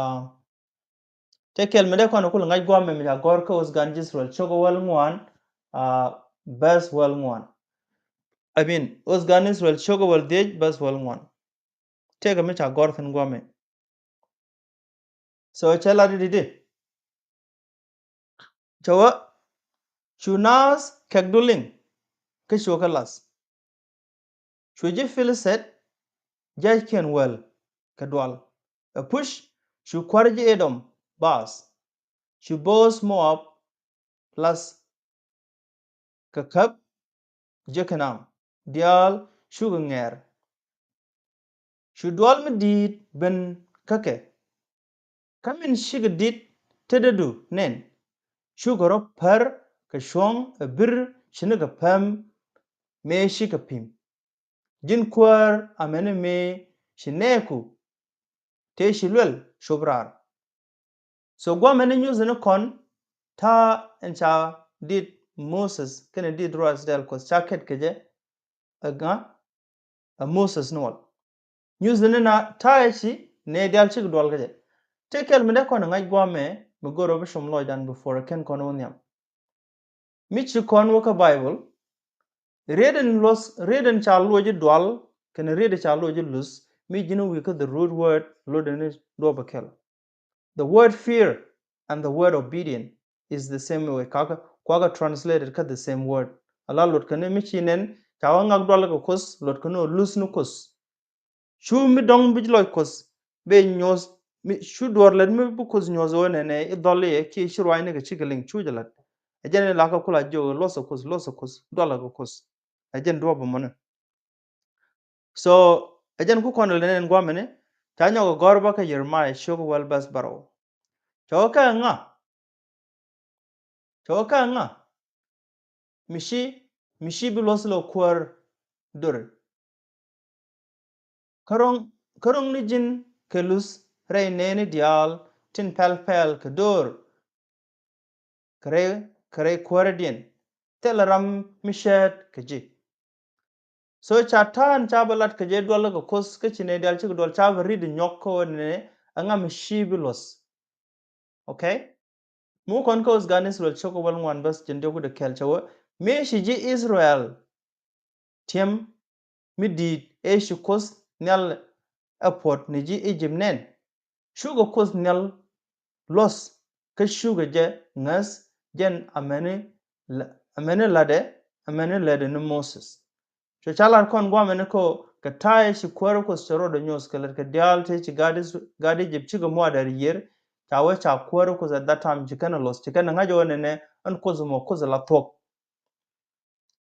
tëë kɛl mi dee kɔn kulɛ ŋa̱c guamɛ mi ca gɔ̱r kä Oth Gan Israel cio̱kä wäl ŋuan, a, bäth wäl ŋuan. I mean, Oth Gan Israel cio̱kä wäl dhiec, bäth wäl ŋuan. Tëëkɛ mi ca gɔ̱r thi̱n guamɛ. So cɛ lat i̱di di. Cɛ wä, cu naath kɛkdu liŋ kä cuɛ kɛ lath. Cu ji̱ Pilisɛt jia̱ckiɛn wäl kɛ dual. Ɛ puc cu kua̱r ji̱ Idom baath. Cu bööth Moab lath kɛ käp ji̱ Kɛnaan diaal cukɛ ŋɛɛr. Cu dual mi di̱i̱t ben kä kɛ. Kä min cikɛ di̱t tetdädu nɛn, cukɛ rɔ pär kɛ cuɔ̱ŋ ɛ bir ci nikɛ päm mëë cikɛ pi̱m. Ji̱n kuäär amäni mëë ci nɛɛku tëë ci luɛl cop raar. So guamɛni nyuthɛ ni kɔn ta̱a̱ in ca dit Moses kɛnɛ dit ruath Israel Kuɔth ca kɛt kɛ jɛ. Ɛ ŋa? Ɛ Moses ni wal. Nyuthɛ ni na ta̱a̱ ɛ ci nɛy diaal cikɛ dual kɛ jɛ. Tëë kɛl mi dee kɔn ɛ ŋa̱c guamɛ mi go̱r ɔ bi cum lɔcdan before ɛ kɛn kɔn wä nhiam. Mi ci kɔn wä kä Bible, riet in luɔth, riet in ca luɔc i̱ dual kɛnɛ riet in ca luɔc i̱ luth, mi ji̱n wi̱i̱ kä the root word luɔt in i̱ duɔp ɛ kɛl. The word fear and the word obedient is the same way. Kuakɛ, kuakɛ translated kä the same word. Ala luɔt kɛn mi ci nɛn ca wä ŋak dual kɛ Kuoth, luɔt kɛn ɔ luth ni Kuoth. Cu mi dɔ̱ŋ bi lɔc Kuoth ben nyuɔth, mi cu duɔr lät mi bi Kuoth nyuɔth ɣöö nɛnɛ i̱ dhɔl i̱ kiɛ ci ruacni kɛ cikɛ liŋ cu jɛ la̱t. Ɛ jɛn in lakä kula jiök luɔth ɛ Kuoth, luɔth ɛ Kuoth, dualä kɛ Kuoth. Ɛ jɛn duɔ̱ɔ̱p ɛmɔni. So ɛ jɛn ku kɔn lɛ nɛn guamɛni ca nyɔk ɛ gɔ̱r bä kä Jeremiah ciök wäl bäth bärɔw. Cɛ wä kä ŋa? Cɛ wä kä ŋa? Mi ci, mi ci bi luɔth lɔ kuäär döri. Kä ro̱ŋ, kä ro̱ŋ ni ji̱n kɛ luth rɛy nɛɛni diaal tin pɛl pɛl kɛ döör. Kɛ rɛy, kɛ rɛy kuäärädiɛn thilɛ ram mi cäät kɛ ji̱. So ca ta̱a̱n ca bä lat kɛ jɛ dual kɛ Kuoth kä ci nɛy diaal cikɛ dual ca bä ri̱t inyɔk kä ɣöö nɛnɛ ɛŋa mi ci bi luɔth. Okay? Mi wä kɔn kä Oth Gan Israel ciök wäl ŋuan bäth jiɛn diɔk wi̱cdɛ kɛl cɛ wee, mëë ci ji̱ Israel tiɛm mi di̱i̱t ëë ci Kuoth Nhial ɛ puɔ̱t ni ji̱ Egypt nɛn. Cukɛ Kuoth Nhial luɔth kä cukɛ jɛ ŋäth jɛn amäni, amäni la̱tdɛ, amäni lätdɛ ni Moses. Cu ca lar kɔn guamɛ ni kä kɛ ta̱a̱ ci kuäärä Kuoth cɛ rɔɔdɛ nyuɔth kɛ lät kɛ diaal tëë ci gaat Is-, gaat Egypt cikɛ muaadɛ yiër. Ca wee ca kuäärä Kuoth at that time ci kɛn ɛ luɔth, ci kɛn ɛ ŋa̱c ɣöö nɛnɛ ɛn Kuoth mɔ Kuoth ɛ la thuɔ̱k.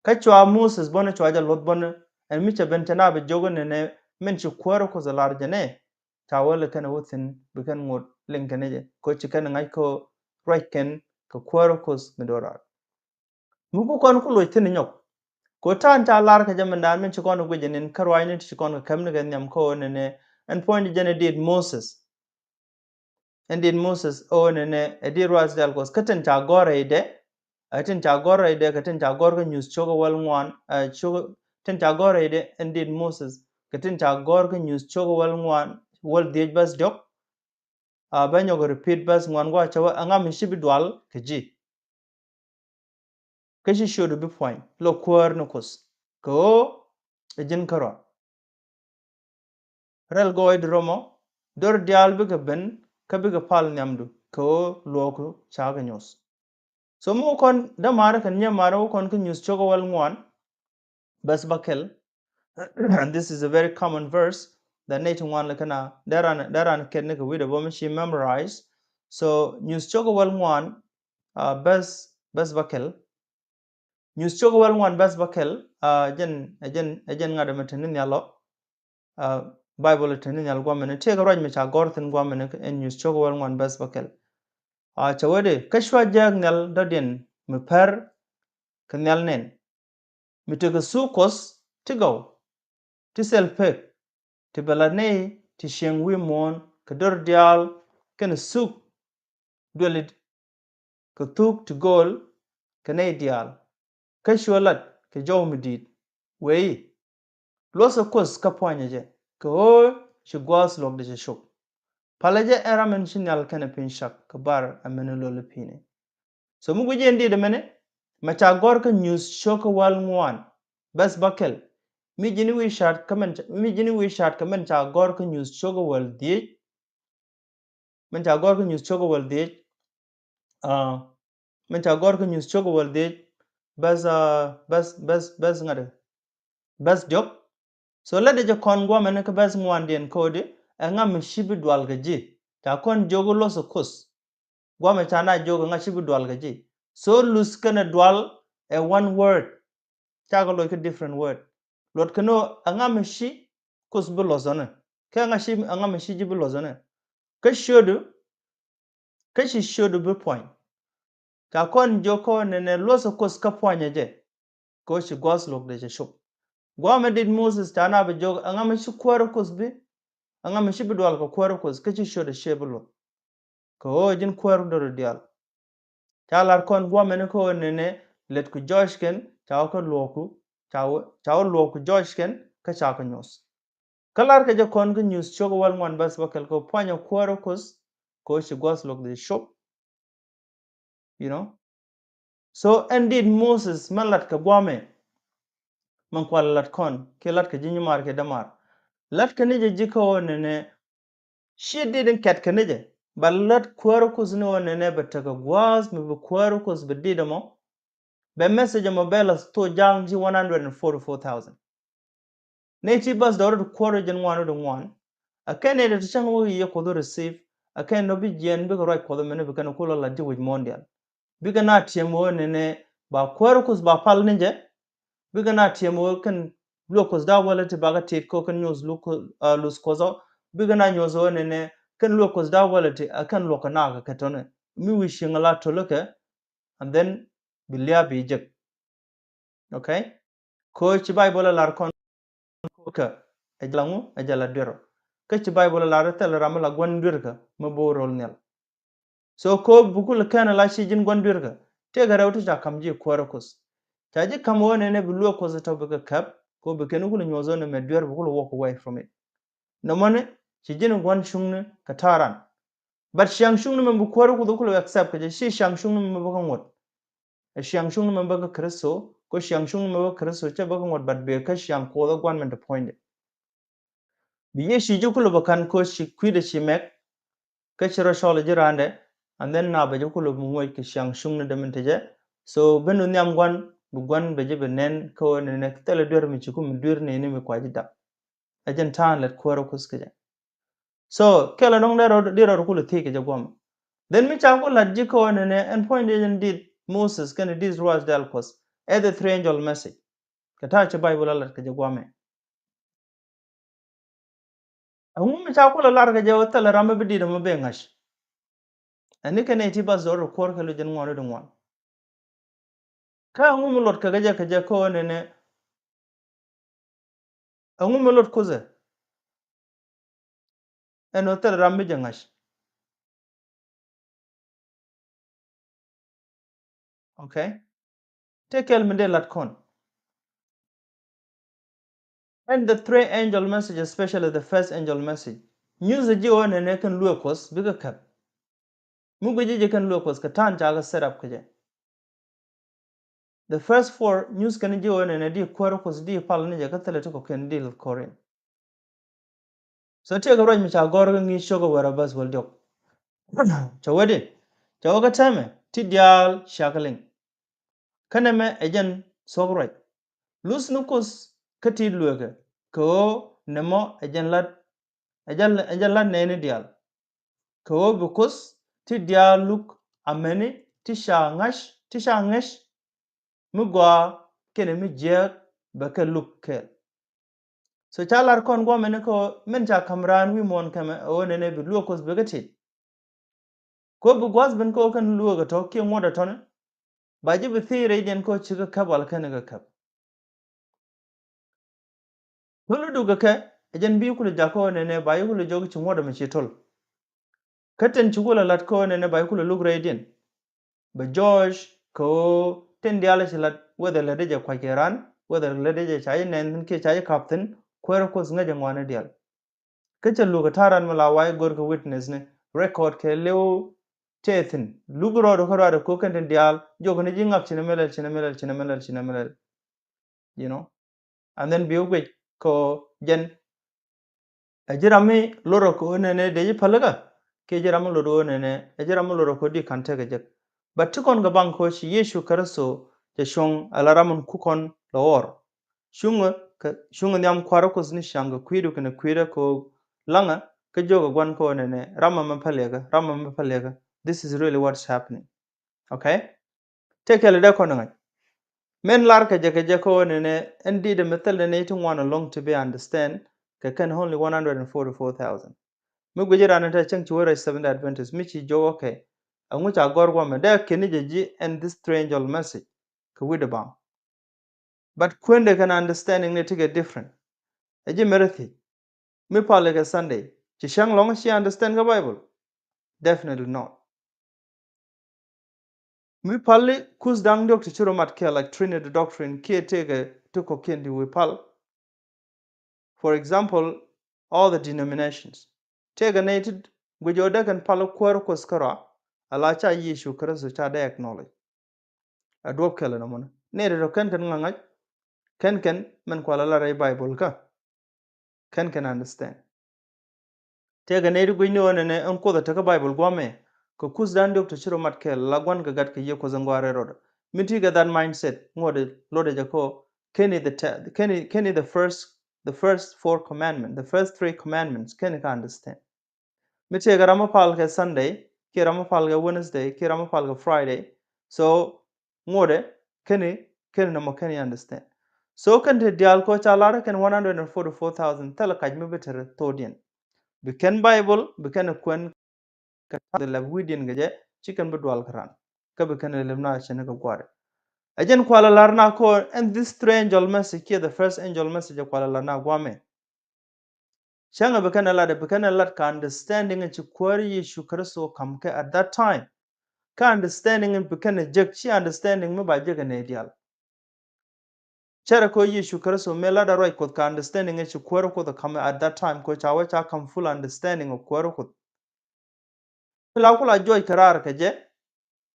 Kä cua Moses bäni cua jɛ luɔth bäni ɛn mi cɛ ben cɛ na bi jiök nɛnɛ min ci kuäärä Kuoth ɛ lar jɛ nɛ. Ca wee lɛ kɛn ɛ wä thi̱n bi kɛn ŋot liŋ kɛn jɛ kɛ ci kɛn ŋa̱c kɛ ruac kɛn kɛ kuäärä Kuoth mi do̱raar. Mi ku kɔn ku loc thi̱n nyɔk. Kɛ ta̱a̱n ca lar kɛ jɛ mindan min ci kɔn guic jɛ nin kä ruacni ti ci kɔn kɛ kämni kɛ nhiam kä ɣöö nɛnɛ ɛn puɔ̱nydɛ jɛn ɛ dit Moses. Ɛn dit Moses ɣöö nɛnɛ ɛ dit ruath Israel Kuɔth kä tin ca gɔ̱r rɛydɛ. Ɛ tin ca gɔ̱r rɛydɛ kɛ tin ca gɔ̱r kä nyuuth ciök wäl ŋuan, ɛ ciök, tin ca gɔ̱r rɛydɛ ɛn dit Moses kɛ tin ca gɔ̱r kä nyuuth ciök wäl ŋuan wäl dhiec bäth diɔk. a bɛ nyɔk repeat bɛs ŋuan gua̱ cɛ wä ɛŋa mi ci bi dual kɛ ji̱. Kä ci ciötdu bi puɔ̱ny lɔ kuäär ni Kuoth kɛ ɣöö ɛ ji̱n kärɔa. Rɛl gɔɔydu rɔmɔ, dör diaal bikɛ ben kä bikɛ pal nhiamdu kɛ ɣöö luɔ̱ɔ̱ku ca kɛ nyuɔ̱th. So mi wä kɔn dämaari kɛn nyimaari wä kɔn kä Nyuuth cio̱kä wäl ŋuan, bɛs bäkɛl. And this is a very common verse that nɛy ti ŋuan lɛ kɛn a dee ran, dee ran kɛn ni kɛ wi̱cdɛ bä mi ci memorize. So Nyuuth cio̱kä wäl ŋuan, uh, bɛs, bɛs bäkɛl. Nyuuth cio̱kä wäl ŋuan bɛs bäkɛl, uh, jɛn, ɛ jɛn, ɛ jɛn ŋa̱t ɛmɛ te ni nhial ɔ. Uh, Bible te ni nhial guamɛ ni tëëkɛ ruac mi ca gɔ̱r thi̱n guamɛ ni ɛn Nyuuth cio̱kä wäl ŋuan bɛs bäkɛl. Uh, cɛ wee di, kä cua jääk nhial dɔ̱diɛn mi pär kɛ nhial nɛn, mi tekɛ thuk Kuɔth ti gɔw, ti thil pek, ti bɛ la nɛy ti cieŋ wi̱i̱ muɔ̱ɔ̱n kɛ dör diaal kɛnɛ thuk duëli kɛ thuk ti gööl kɛ nɛy diaal. Kä cuɛ lat kɛ jɔw mi di̱i̱t wee i̱, luɔ̱thɛ Kuoth kä pua̱nyɛ jɛ, kɛ ɣöö ci gua̱a̱th luɔ̱kdɛ cɛ cop. Palɛ jɛ ɛn ram ɛn ci nhial kɛnɛ piny cak kɛ bar ɛmɛni lo̱l i̱ pi̱i̱ni. So mi guic in di̱i̱t ɛmɛni, mɛ ca gɔ̱r kä Nyuuth cio̱kä wäl ŋuan bɛs bäkɛl. Mi ji̱n i̱ wi̱i̱ ca̱a̱t kä mɛn ca, mi ji̱n i̱ wi̱i̱ ca̱a̱t kä mɛn ca gɔ̱r kä Nyuuth cio̱kä wäl dhieec. Mɛn ca gɔ̱r kä Nyuuth cio̱kä wäl dhieec. Uh, mɛn ca gɔ̱r kä Nyuuth cio̱kä wäl dhieec. Bɛs, uh, bɛs, bɛs, bɛs ŋa̱t ɛ. Bɛs diɔ̱k. So lätdɛ jɛ kɔn guamɛ ni kä bɛs ŋuandiɛn ko̱di, ɛŋa mi ci bi dual kɛ ji̱. Ca kɔn jiök i̱ luɔ̱thɛ Kuoth. Guamɛ ca na jiök ɛŋa ci bi dual kɛ ji̱. So luth kɛnɛ dual ɛ one word. Cakɛ loc kä different word. Luɔt kɛn ɣöö ɛŋa mi ci Kuoth bi luɔ̱thɔni. Kä ɛŋa ci, ɛŋa mi ci ji̱ bi luɔ̱thɔni. Kä ciötdu, kä ci ciötdu bi puɔ̱ny. Ca kɔn jiök kä ɣöö nɛnɛ luɔ̱thɛ Kuoth kä pua̱nyɛ jɛ. Kɛ ɣöö ci gua̱a̱th luɔ̱kdɛ cɛ cop. Guamɛ dit Moses ca na bi jiök ɛŋa mi ci kuäärä Kuoth bi, ɛŋa mi ci bi dual kɛ kuäärä Kuoth kä ci ciötdu ciɛ bi luɔ̱th. Kɛ ɣöö ji̱n kuäär dörä diaal. Ca lar kɔn guamɛ ni kä ɣöö nɛnɛ lɛtku jɔc kɛn, ca wä kä luɔ̱ɔ̱ku, ca wä, ca wä luɔ̱ɔ̱ku jɔc kɛn, kä ca kɛ nyuɔ̱th. Kä lar kɛ jɛ kɔn kä Nyuuth cio̱kä wäl ŋuan bɛs bäkɛl kɛ ɣöö pua̱nyɛ kuäärä Kuoth, kɛ ɣöö ci gua̱a̱th luɔ̱kdɛ cop. You know? So ɛn dit Moses mɛn lat kɛ guamɛ. Mɛn kual lat kɔn, kiɛ lat kɛ ji̱ nyimaar kiɛ dämaar. Lat kɛ ni jɛ ji̱ kä ɣöö nɛnɛ, ci dit in kɛt kɛ ni jɛ. Ba lät kuäärä Kuoth ni ɣöö nɛnɛ bɛ tekɛ gua̱a̱th mi bi kuäärä Kuoth bi dit ɛmɔ. Bɛ message ɛmɔ bɛ la thok ja̱a̱ŋ ji̱ one hundred and forty-four thousand. Nɛy ti bäth dɔ̱rä ti kuäärä jɛn ŋuan wä di ŋuan. Ɛ kɛn nɛy ti cäŋ wä yɛ Kuoth wä receive. Ɛ kɛn nɔ bi jiɛn bikɛ ruac Kuɔth ɛmɛni bi kɛn kulɛ la ji̱ wi̱c muɔ̱ɔ̱n diaal. Bikɛ na tiɛm ɣöö nɛnɛ ba kuäärä Kuoth ba pal ni jɛ. Bikɛ na tiɛm ɣöö kɛn luäk Kuoth da̱a̱ wäläti bakɛ tit kä kɛn nyuɔ̱th luth Kuoth, ah, luth Kuoth ɔ. Bikɛ na nyuɔ̱th ɣöö nɛnɛ kɛn luäk Kuoth da̱a̱ wäläti, ah, kɛn luäk kɛ nakä kɛ tɔ̱nɛ. Mi wi̱i̱ cieŋ la to̱lä kɛ, and then bi lia̱a̱ bi jek. Okay? Kä ci Bayböl ɛ lar kɔn kä ɛ jɛ la ŋu, ɛ jɛ la duer ɔ. Kä ci Bayböl ɛ lar thil ram mi la gua̱n duer kä mi bo̱o̱ rol nhial. So kä bi kulɛ kɛn la ci ji̱n gua̱n duer kä, tëëkɛ rɛw ti ca ka̱m ji̱ kuäärä Kuoth. Ca ji̱ ka̱m ɣöö nɛnɛ bi luäk Kuoth tɔ̱ bikɛ käp, kä bi kɛn kulɛ nyuɔ̱th ɣöö nɛmɛ duer bi kulɛ walk away from it. Nɔmɔni, ci ji̱n gua̱n cuŋni kɛ ta̱a̱ ran. But ciaŋ cuŋni mɛ bi kuäärä Kuoth kulɛ accept kɛ jɛ, ci ciaŋ cuŋni mɛ bikɛ ŋuɔ̱t. Ɛ ciaŋ cuŋni mɛ bikɛ Kritho, kä ciaŋ cuŋni mɛ bikɛ Kritho cɛ bikɛ ŋuɔ̱t, but bikɛ ciaŋ Kuoth ɛ gua̱n mɛ disappointed. Bi Yecu ji̱ kulɛ bä ka̱n kä ci kui̱dɛ ci mɛk, kä ci rɔ cɔl ji̱ raandɛ, and then na bɛ ji̱ kulɛ bi ŋuɔc kɛ ciaŋ cuŋni dee min te jɛ. So ben du nhiam gua̱n, bi gua̱n bɛ ji̱ bi nɛn kä ɣöö nɛnɛ thilɛ duer mi ci ku mi duer ni ni mi kua ji̱ dap. Ɛ jɛn ta̱a̱n lät kuäärä Kuoth kɛ jɛ. So kɛl ɛnɔŋ dee rɔ, dee rɔ kulɛ thiec kɛ jɛ guam. Then mi ca ku lat ji̱ kä ɣöö nɛnɛ ɛn puɔ̱nydɛ jɛn dit Moses kɛnɛ dit ruath dɛl Kuɔth. Ɛ the three angel message. Kɛ ta̱a̱ ci Bayböl a lat kɛ jɛ guamɛ. Ɛŋu mi ca kulɛ lar kɛ jɛ ɣöö thilɛ ram mi bi dit ɛmɔ bɛ ŋa̱c. Ɛn ni kɛ nɛy ti bäth dɔ̱r kuäär kɛ luc jɛn ŋuan rɔ di ŋuan. Kä ɛŋu mi luɔt kɛ kɛ jɛ kɛ jɛ kä ɣöö nɛnɛ, ɛŋu mi luɔt Kuoth ɛ ɛn ɣöö thilɛ ram mi jɛ ŋa̱c. Okay. Tëë kɛl mi dee lat kɔn. And the three angel message, especially the first angel message. Nyuthɛ ji̱ ɣöö nɛnɛ kɛn luëë Kuɔth bikɛ käp. Mi guic ji̱ jɛ kɛn luäk Kuɔth kɛ ta̱a̱n ca kɛ set up kɛ jɛ. The first four nyuth kɛn ji̱ ɣöö nɛnɛ di kuäär Kuɔth di pal ni jɛ kä thilɛ ti kɔ̱kiɛn di lith Korin. So tiɛɛkɛ ruac mi ca gɔ̱r kä ŋi̱i̱c cio̱k ɛ wɛr a bäth wäl diɔ̱k. Cɛ wee di, cɛ wee kä täämɛ ti diaal cia kɛ liŋ. Kä nɛmɛ ɛ jɛn thuɔ̱k ruac. Luthni Kuoth kä ti lueekä kɛ ɣöö nɛmɔ ɛ jɛn lat, ɛ jɛn, ɛ jɛn lat nɛɛni diaal. Kɛ ɣöö bi Kuoth ti diaal luk amäni ti ca ŋa̱c, ti ca ŋäc mi gɔaa kɛnɛ mi jiääk bɛ kɛ luk kɛɛl. So ca lar kɔn guamɛ ni kä min ca ka̱m raan wi̱i̱ muɔ̱ɔ̱n kɛmɛ ɛ ɣöö nɛnɛ bi luäk Kuɔth bikɛ tit. Kä bi gua̱th ben kä ɣöö kɛn luäk ɛ tɔ̱ kiɛ ŋuɔ̱t ɛ tɔ̱ni. Ba ji̱ bi thiec rɛydiɛn kä ɣöö cikɛ käp wala kɛn kɛ käp. Thol i̱ dukɛ kɛ ɛ jɛn bi kulɛ jak kä ɣöö nɛnɛ ba ji̱ kulɛ jɔk ci ŋuɔ̱t ɛmɛ ci thol. Kä tin ci kulɛ lat kä ɣöö nɛnɛ ba ji̱ kulɛ luk rɛydiɛn. Bɛ jɔɔc kɛ ɣöö tin diaal ci lat whether lät jɛ kuac kɛ raan, whether lät jɛ ca ji̱ nɛn thi̱n kiɛ ca ji̱ kap thi̱n, kuäär Kuɔth ŋäc ɛ ŋuani diaal. Kä cɛ luk ɛ ta̱a̱ ran mi la wa̱i̱ go̱r kɛ witness ni record kɛ liw tëë thi̱n. Luk rɔɔdɛ kä ruaadɛ ko̱ kɛn tin diaal jiök ni ji̱ ŋak cinɛ mi lɛl, cinɛ mi lɛl, cinɛ mi lɛl, cinɛ mi lɛl. You know? And then bi wä guic kɛ ɣöö jɛn ɛ ji̱ ram mi lot rɔ kɛ ɣöö nɛnɛ dee ji̱ pälikä kiɛ ji̱ ram mi lot ɣöö nɛnɛ ɛ ji̱ ram mi lot rɔ kɛ ɣöö di ka̱n tekɛ jek. But ti kɔn kɛ baŋ kɛ ɣöö ci Yecu Kritho cɛ cuɔ̱ŋ ala ram in ku kɔn lɛ ɣɔr. Cuŋä kɛ, cuŋä nhiam kua̱r Kuɔth ni ca̱ŋ kɛ kui̱du kɛnɛ kui̱dä kɛ ɣöö laŋä kä jiök ɛ gua̱n kɛ ɣöö nɛnɛ ram ɛmɛ pälikä, ram ɛmɛ pälikä. This is really what's happening. Okay? Tëë kɛl i̱ dee kɔn ŋa̱c. Min lar kɛ jɛ kɛ jɛ kä ɣöö nɛnɛ ɛn di̱t ɛmɛ thil nɛnɛ ti ŋuan ɛlɔ̱ŋ ti bi understand kɛ kɛn only one hundred and forty-four thousand. Mi guic ran in te cäŋ ci wä rɛc Seventh Day Adventist mi ci jiök, okay, ɛŋu ca gɔ̱r guamɛ dee keni jɛ ji̱ ɛn this three angel message kɛ wi̱cdɛ baŋ. But kuendɛ kɛn understanding ni tikɛ different. Ɛ ji̱ mɛrɛ thiec. Mi pali kɛ Sunday ci cäŋ lɔ̱ŋ ci understand kɛ Bible? Definitely not. Mi pali kuth da̱ŋ diɔ̱k ti ci rɔ mat kɛɛl like Trinity doctrine kiɛ tëëkɛ ti kɔ̱kiɛn ti wi̱i̱ pal. For example, all the denominations. Tëëkɛ nɛy ti guic ɣöö dee kɛn pal kuäär Kuɔth kärɔa ala ca Yecu Kritho ca dee acknowledge. A duɔ̱p kɛl ɛn ɛmɔnɛ nɛy ti tɔ kɛn kɛn ŋa̱ŋa̱c kɛn kɛn mɛn kualɛ la rɛy Bible kä kɛn kɛn understand. Tëëkɛ nɛy ti guic ni ɣöö nɛnɛ ɛn Kuoth ɛ tekä Bible gua̱a̱mɛ kɛ kuth da̱ŋ diɔ̱k ti ci rɔ mat kɛɛl la gua̱n kɛ gat kɛ Yiëë Kuɔth ɛn gɔaa rɛl rɔɔdɛ. Mi ti̱i̱ kɛ that mindset ŋuɔ̱t lotdɛ jɛ kɔ keni the te-, keni, keni the first, the first four commandment, the first three commandments keni ka understand. Mi tëëkɛ ram mi pal kɛ Sunday kiɛ ram mi pal kɛ Wednesday kiɛ ram mi pal kɛ Friday. So ŋuɔ̱tdɛ keni, keni nɔmɔ keni understand. So kɛn ti diaal kɔ ca lar kɛn one hundred and forty-four thousand thilɛ kac mi bi te thokdiɛn. Bi kɛn Bible, bi kɛn kuɛn kɛ ta̱a̱ lɛp wi̱i̱diɛn kɛ jɛ, ci kɛn bi dual kɛ ran. Kä bi kɛn lɛp na cɛ ni kɛ gua̱a̱ri. Ɛ jɛn kualɛ lar na kɔ ɛn this three angel message kiɛ the first angel message ɛ kualɛ lar na guamɛ. Cäŋɛ bi kɛn ɛ lat, bi kɛn ɛ lat kɛ understanding ci kuäär Yecu Kritho ka̱m kɛ at that time. Kä understanding bi kɛn ɛ jek, ci understanding mi ba jek ɛ nɛy diaal. Cärɛ kɔ Yecu Kritho mëë latdä ruac Kuɔth kɛ understanding ci kuäär Kuɔth ka̱m at that time, kɔ ca wä ca ka̱m full understanding of kuäär Kuɔth. Ti la kula juɔc kɛ raar kɛ jɛ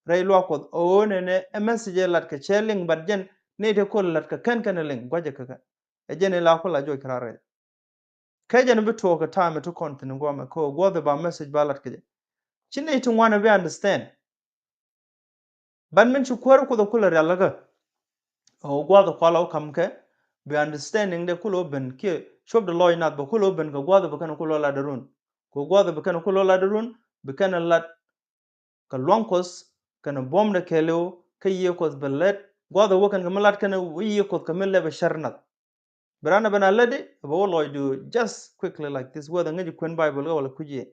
rɛy luaak Kuɔth ɣöö nɛnɛ ɛ message ɛ lat kɛ cɛ liŋ, but jɛn ni ti kul lat kɛ kɛn kɛn liŋ guacɛ kɛ kɛ. Ɛ jɛn ila kula juɔc kɛ raar kɛ jɛ. Kɛ jɛn bi tuɔɔk kɛ time ti kɔn thi̱n guamɛ kɛ ɣöö gua̱th ba message ba lat kɛ jɛ. Ci ni ti ŋuan bi understand. Ban min ci kuäär Kuoth kulɛ rialikä. Ɣöö gua̱th kualɛ wä ka̱m kɛ bi understanding dɛ kulɛ wä ben kiɛ cuɔp dɛ lɔc nath bɛ kulɛ wä ben kɛ gua̱th bi kɛn kulɛ wä lat dɛ run. Kɛ gua̱th bi kɛn kulɛ wä lat dɛ run, bi kɛn lat kɛ luaŋ Kuɔth kɛnɛ buɔ̱mdɛ kɛɛliw kä Yiëë Kuɔth bɛ lɛt gua̱th wä kɛn kɛ mi lat kɛnɛ wä Yiëë Kuɔth kɛ mi lɛpɛ cär nath. Bi ran ɛ ben a lätdi bɛ wä lɔcdu just quickly like this, whether ŋäci kuën Bible kä wala kui̱c yɛ.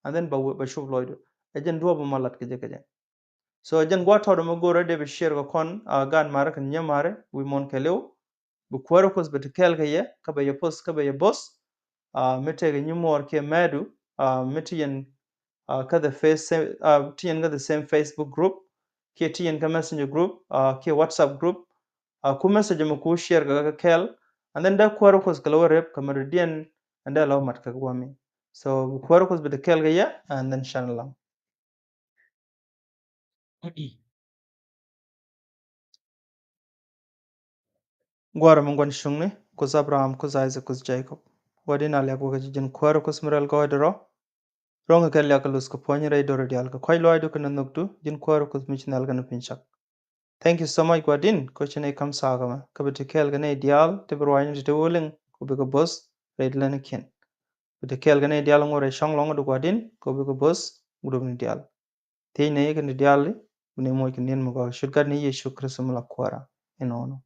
And then bɛ wä, bɛ cup lɔcdu. Ɛ jɛn duɔ̱ɔ̱p ma lat kɛ jɛ kɛ jɛ. So ɛ jɛn gua̱a̱th tɔɔt ɛmɛ go̱rɛ dee bi share kɛ kɔn, ah, gaan marɛ kɛn nyɛ marɛ wi̱i̱ muɔ̱ɔ̱n kɛɛliw. Bi kuäär Kuɔth bi te kɛɛl kɛ yɛ, kä bɛ yɛ poth, kä bɛ yɛ both. Ah, mi tëëkɛ nyimuɔɔr kiɛ mɛɛdu, ah, mi ti yɛn, ah, kä the face, ah, ti yɛn kä the same Facebook group, kiɛ ti yɛn kä Messenger group, ah, kiɛ WhatsApp group. Ah, ku message mi ku share kɛ kɛ kɛɛl, and then dee kuäär Kuɔth kɛ lɛ wä rep kɛ mɛ dɔ̱diɛn, and dee lɛ wä mat kɛ kɛ wä mi. So kuäär Kuɔth bi te kɛɛl kɛ yɛ, and then shalom. Gua̱a̱r mi gua̱n cuŋni, Kuoth Abraham, Kuoth Isaac, Kuoth Jacob. Gua̱di̱n, a liak wä kä ji̱, ji̱n kuäär Kuoth mi rɛl gɔɔydɛ rɔ. Ro̱ŋ kɛ liak kɛ luth kɛ puɔ̱ny rɛy do̱ri diaal kɛ kɔ̱a̱c lɔaacdu kɛnɛ nhökdu, ji̱n kuäär Kuoth mi ci nhial kɛnɛ piny cak. Thank you so much, Gua̱di̱n, kä ci nɛy ka̱m thaakɛ mɛ kä bi te kɛɛl kɛ nɛy diaal ti bi ruaacni ti te wä liŋ, kɛ bikɛ bo̱th rɛy lɛnikiɛn. Bi te kɛɛl kɛ nɛy diaal ŋot rɛy cɔŋ lɔŋdu, Gua̱di̱n, kɛ bikɛ bo̱th wudupni diaal. Thiecnɛ kɛn ti diaal, bi nɛy moc kɛ ni̱n mi gɔaa, ce̱t Gatni Yecu Kritho mi la Kuäärä. Ɛnɔnɔ.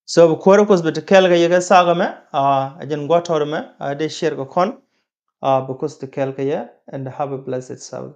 So bi kuäärä Kuoth bi te kɛɛl kɛ yɛ kɛ thaakɛ mɛ, a, ɛ jɛn gua̱a̱th tɔt mɛ, a, dee share kɛ kɔn, a, bi Kuoth te kɛɛl kɛ yɛ, and have a blessed Sabbath.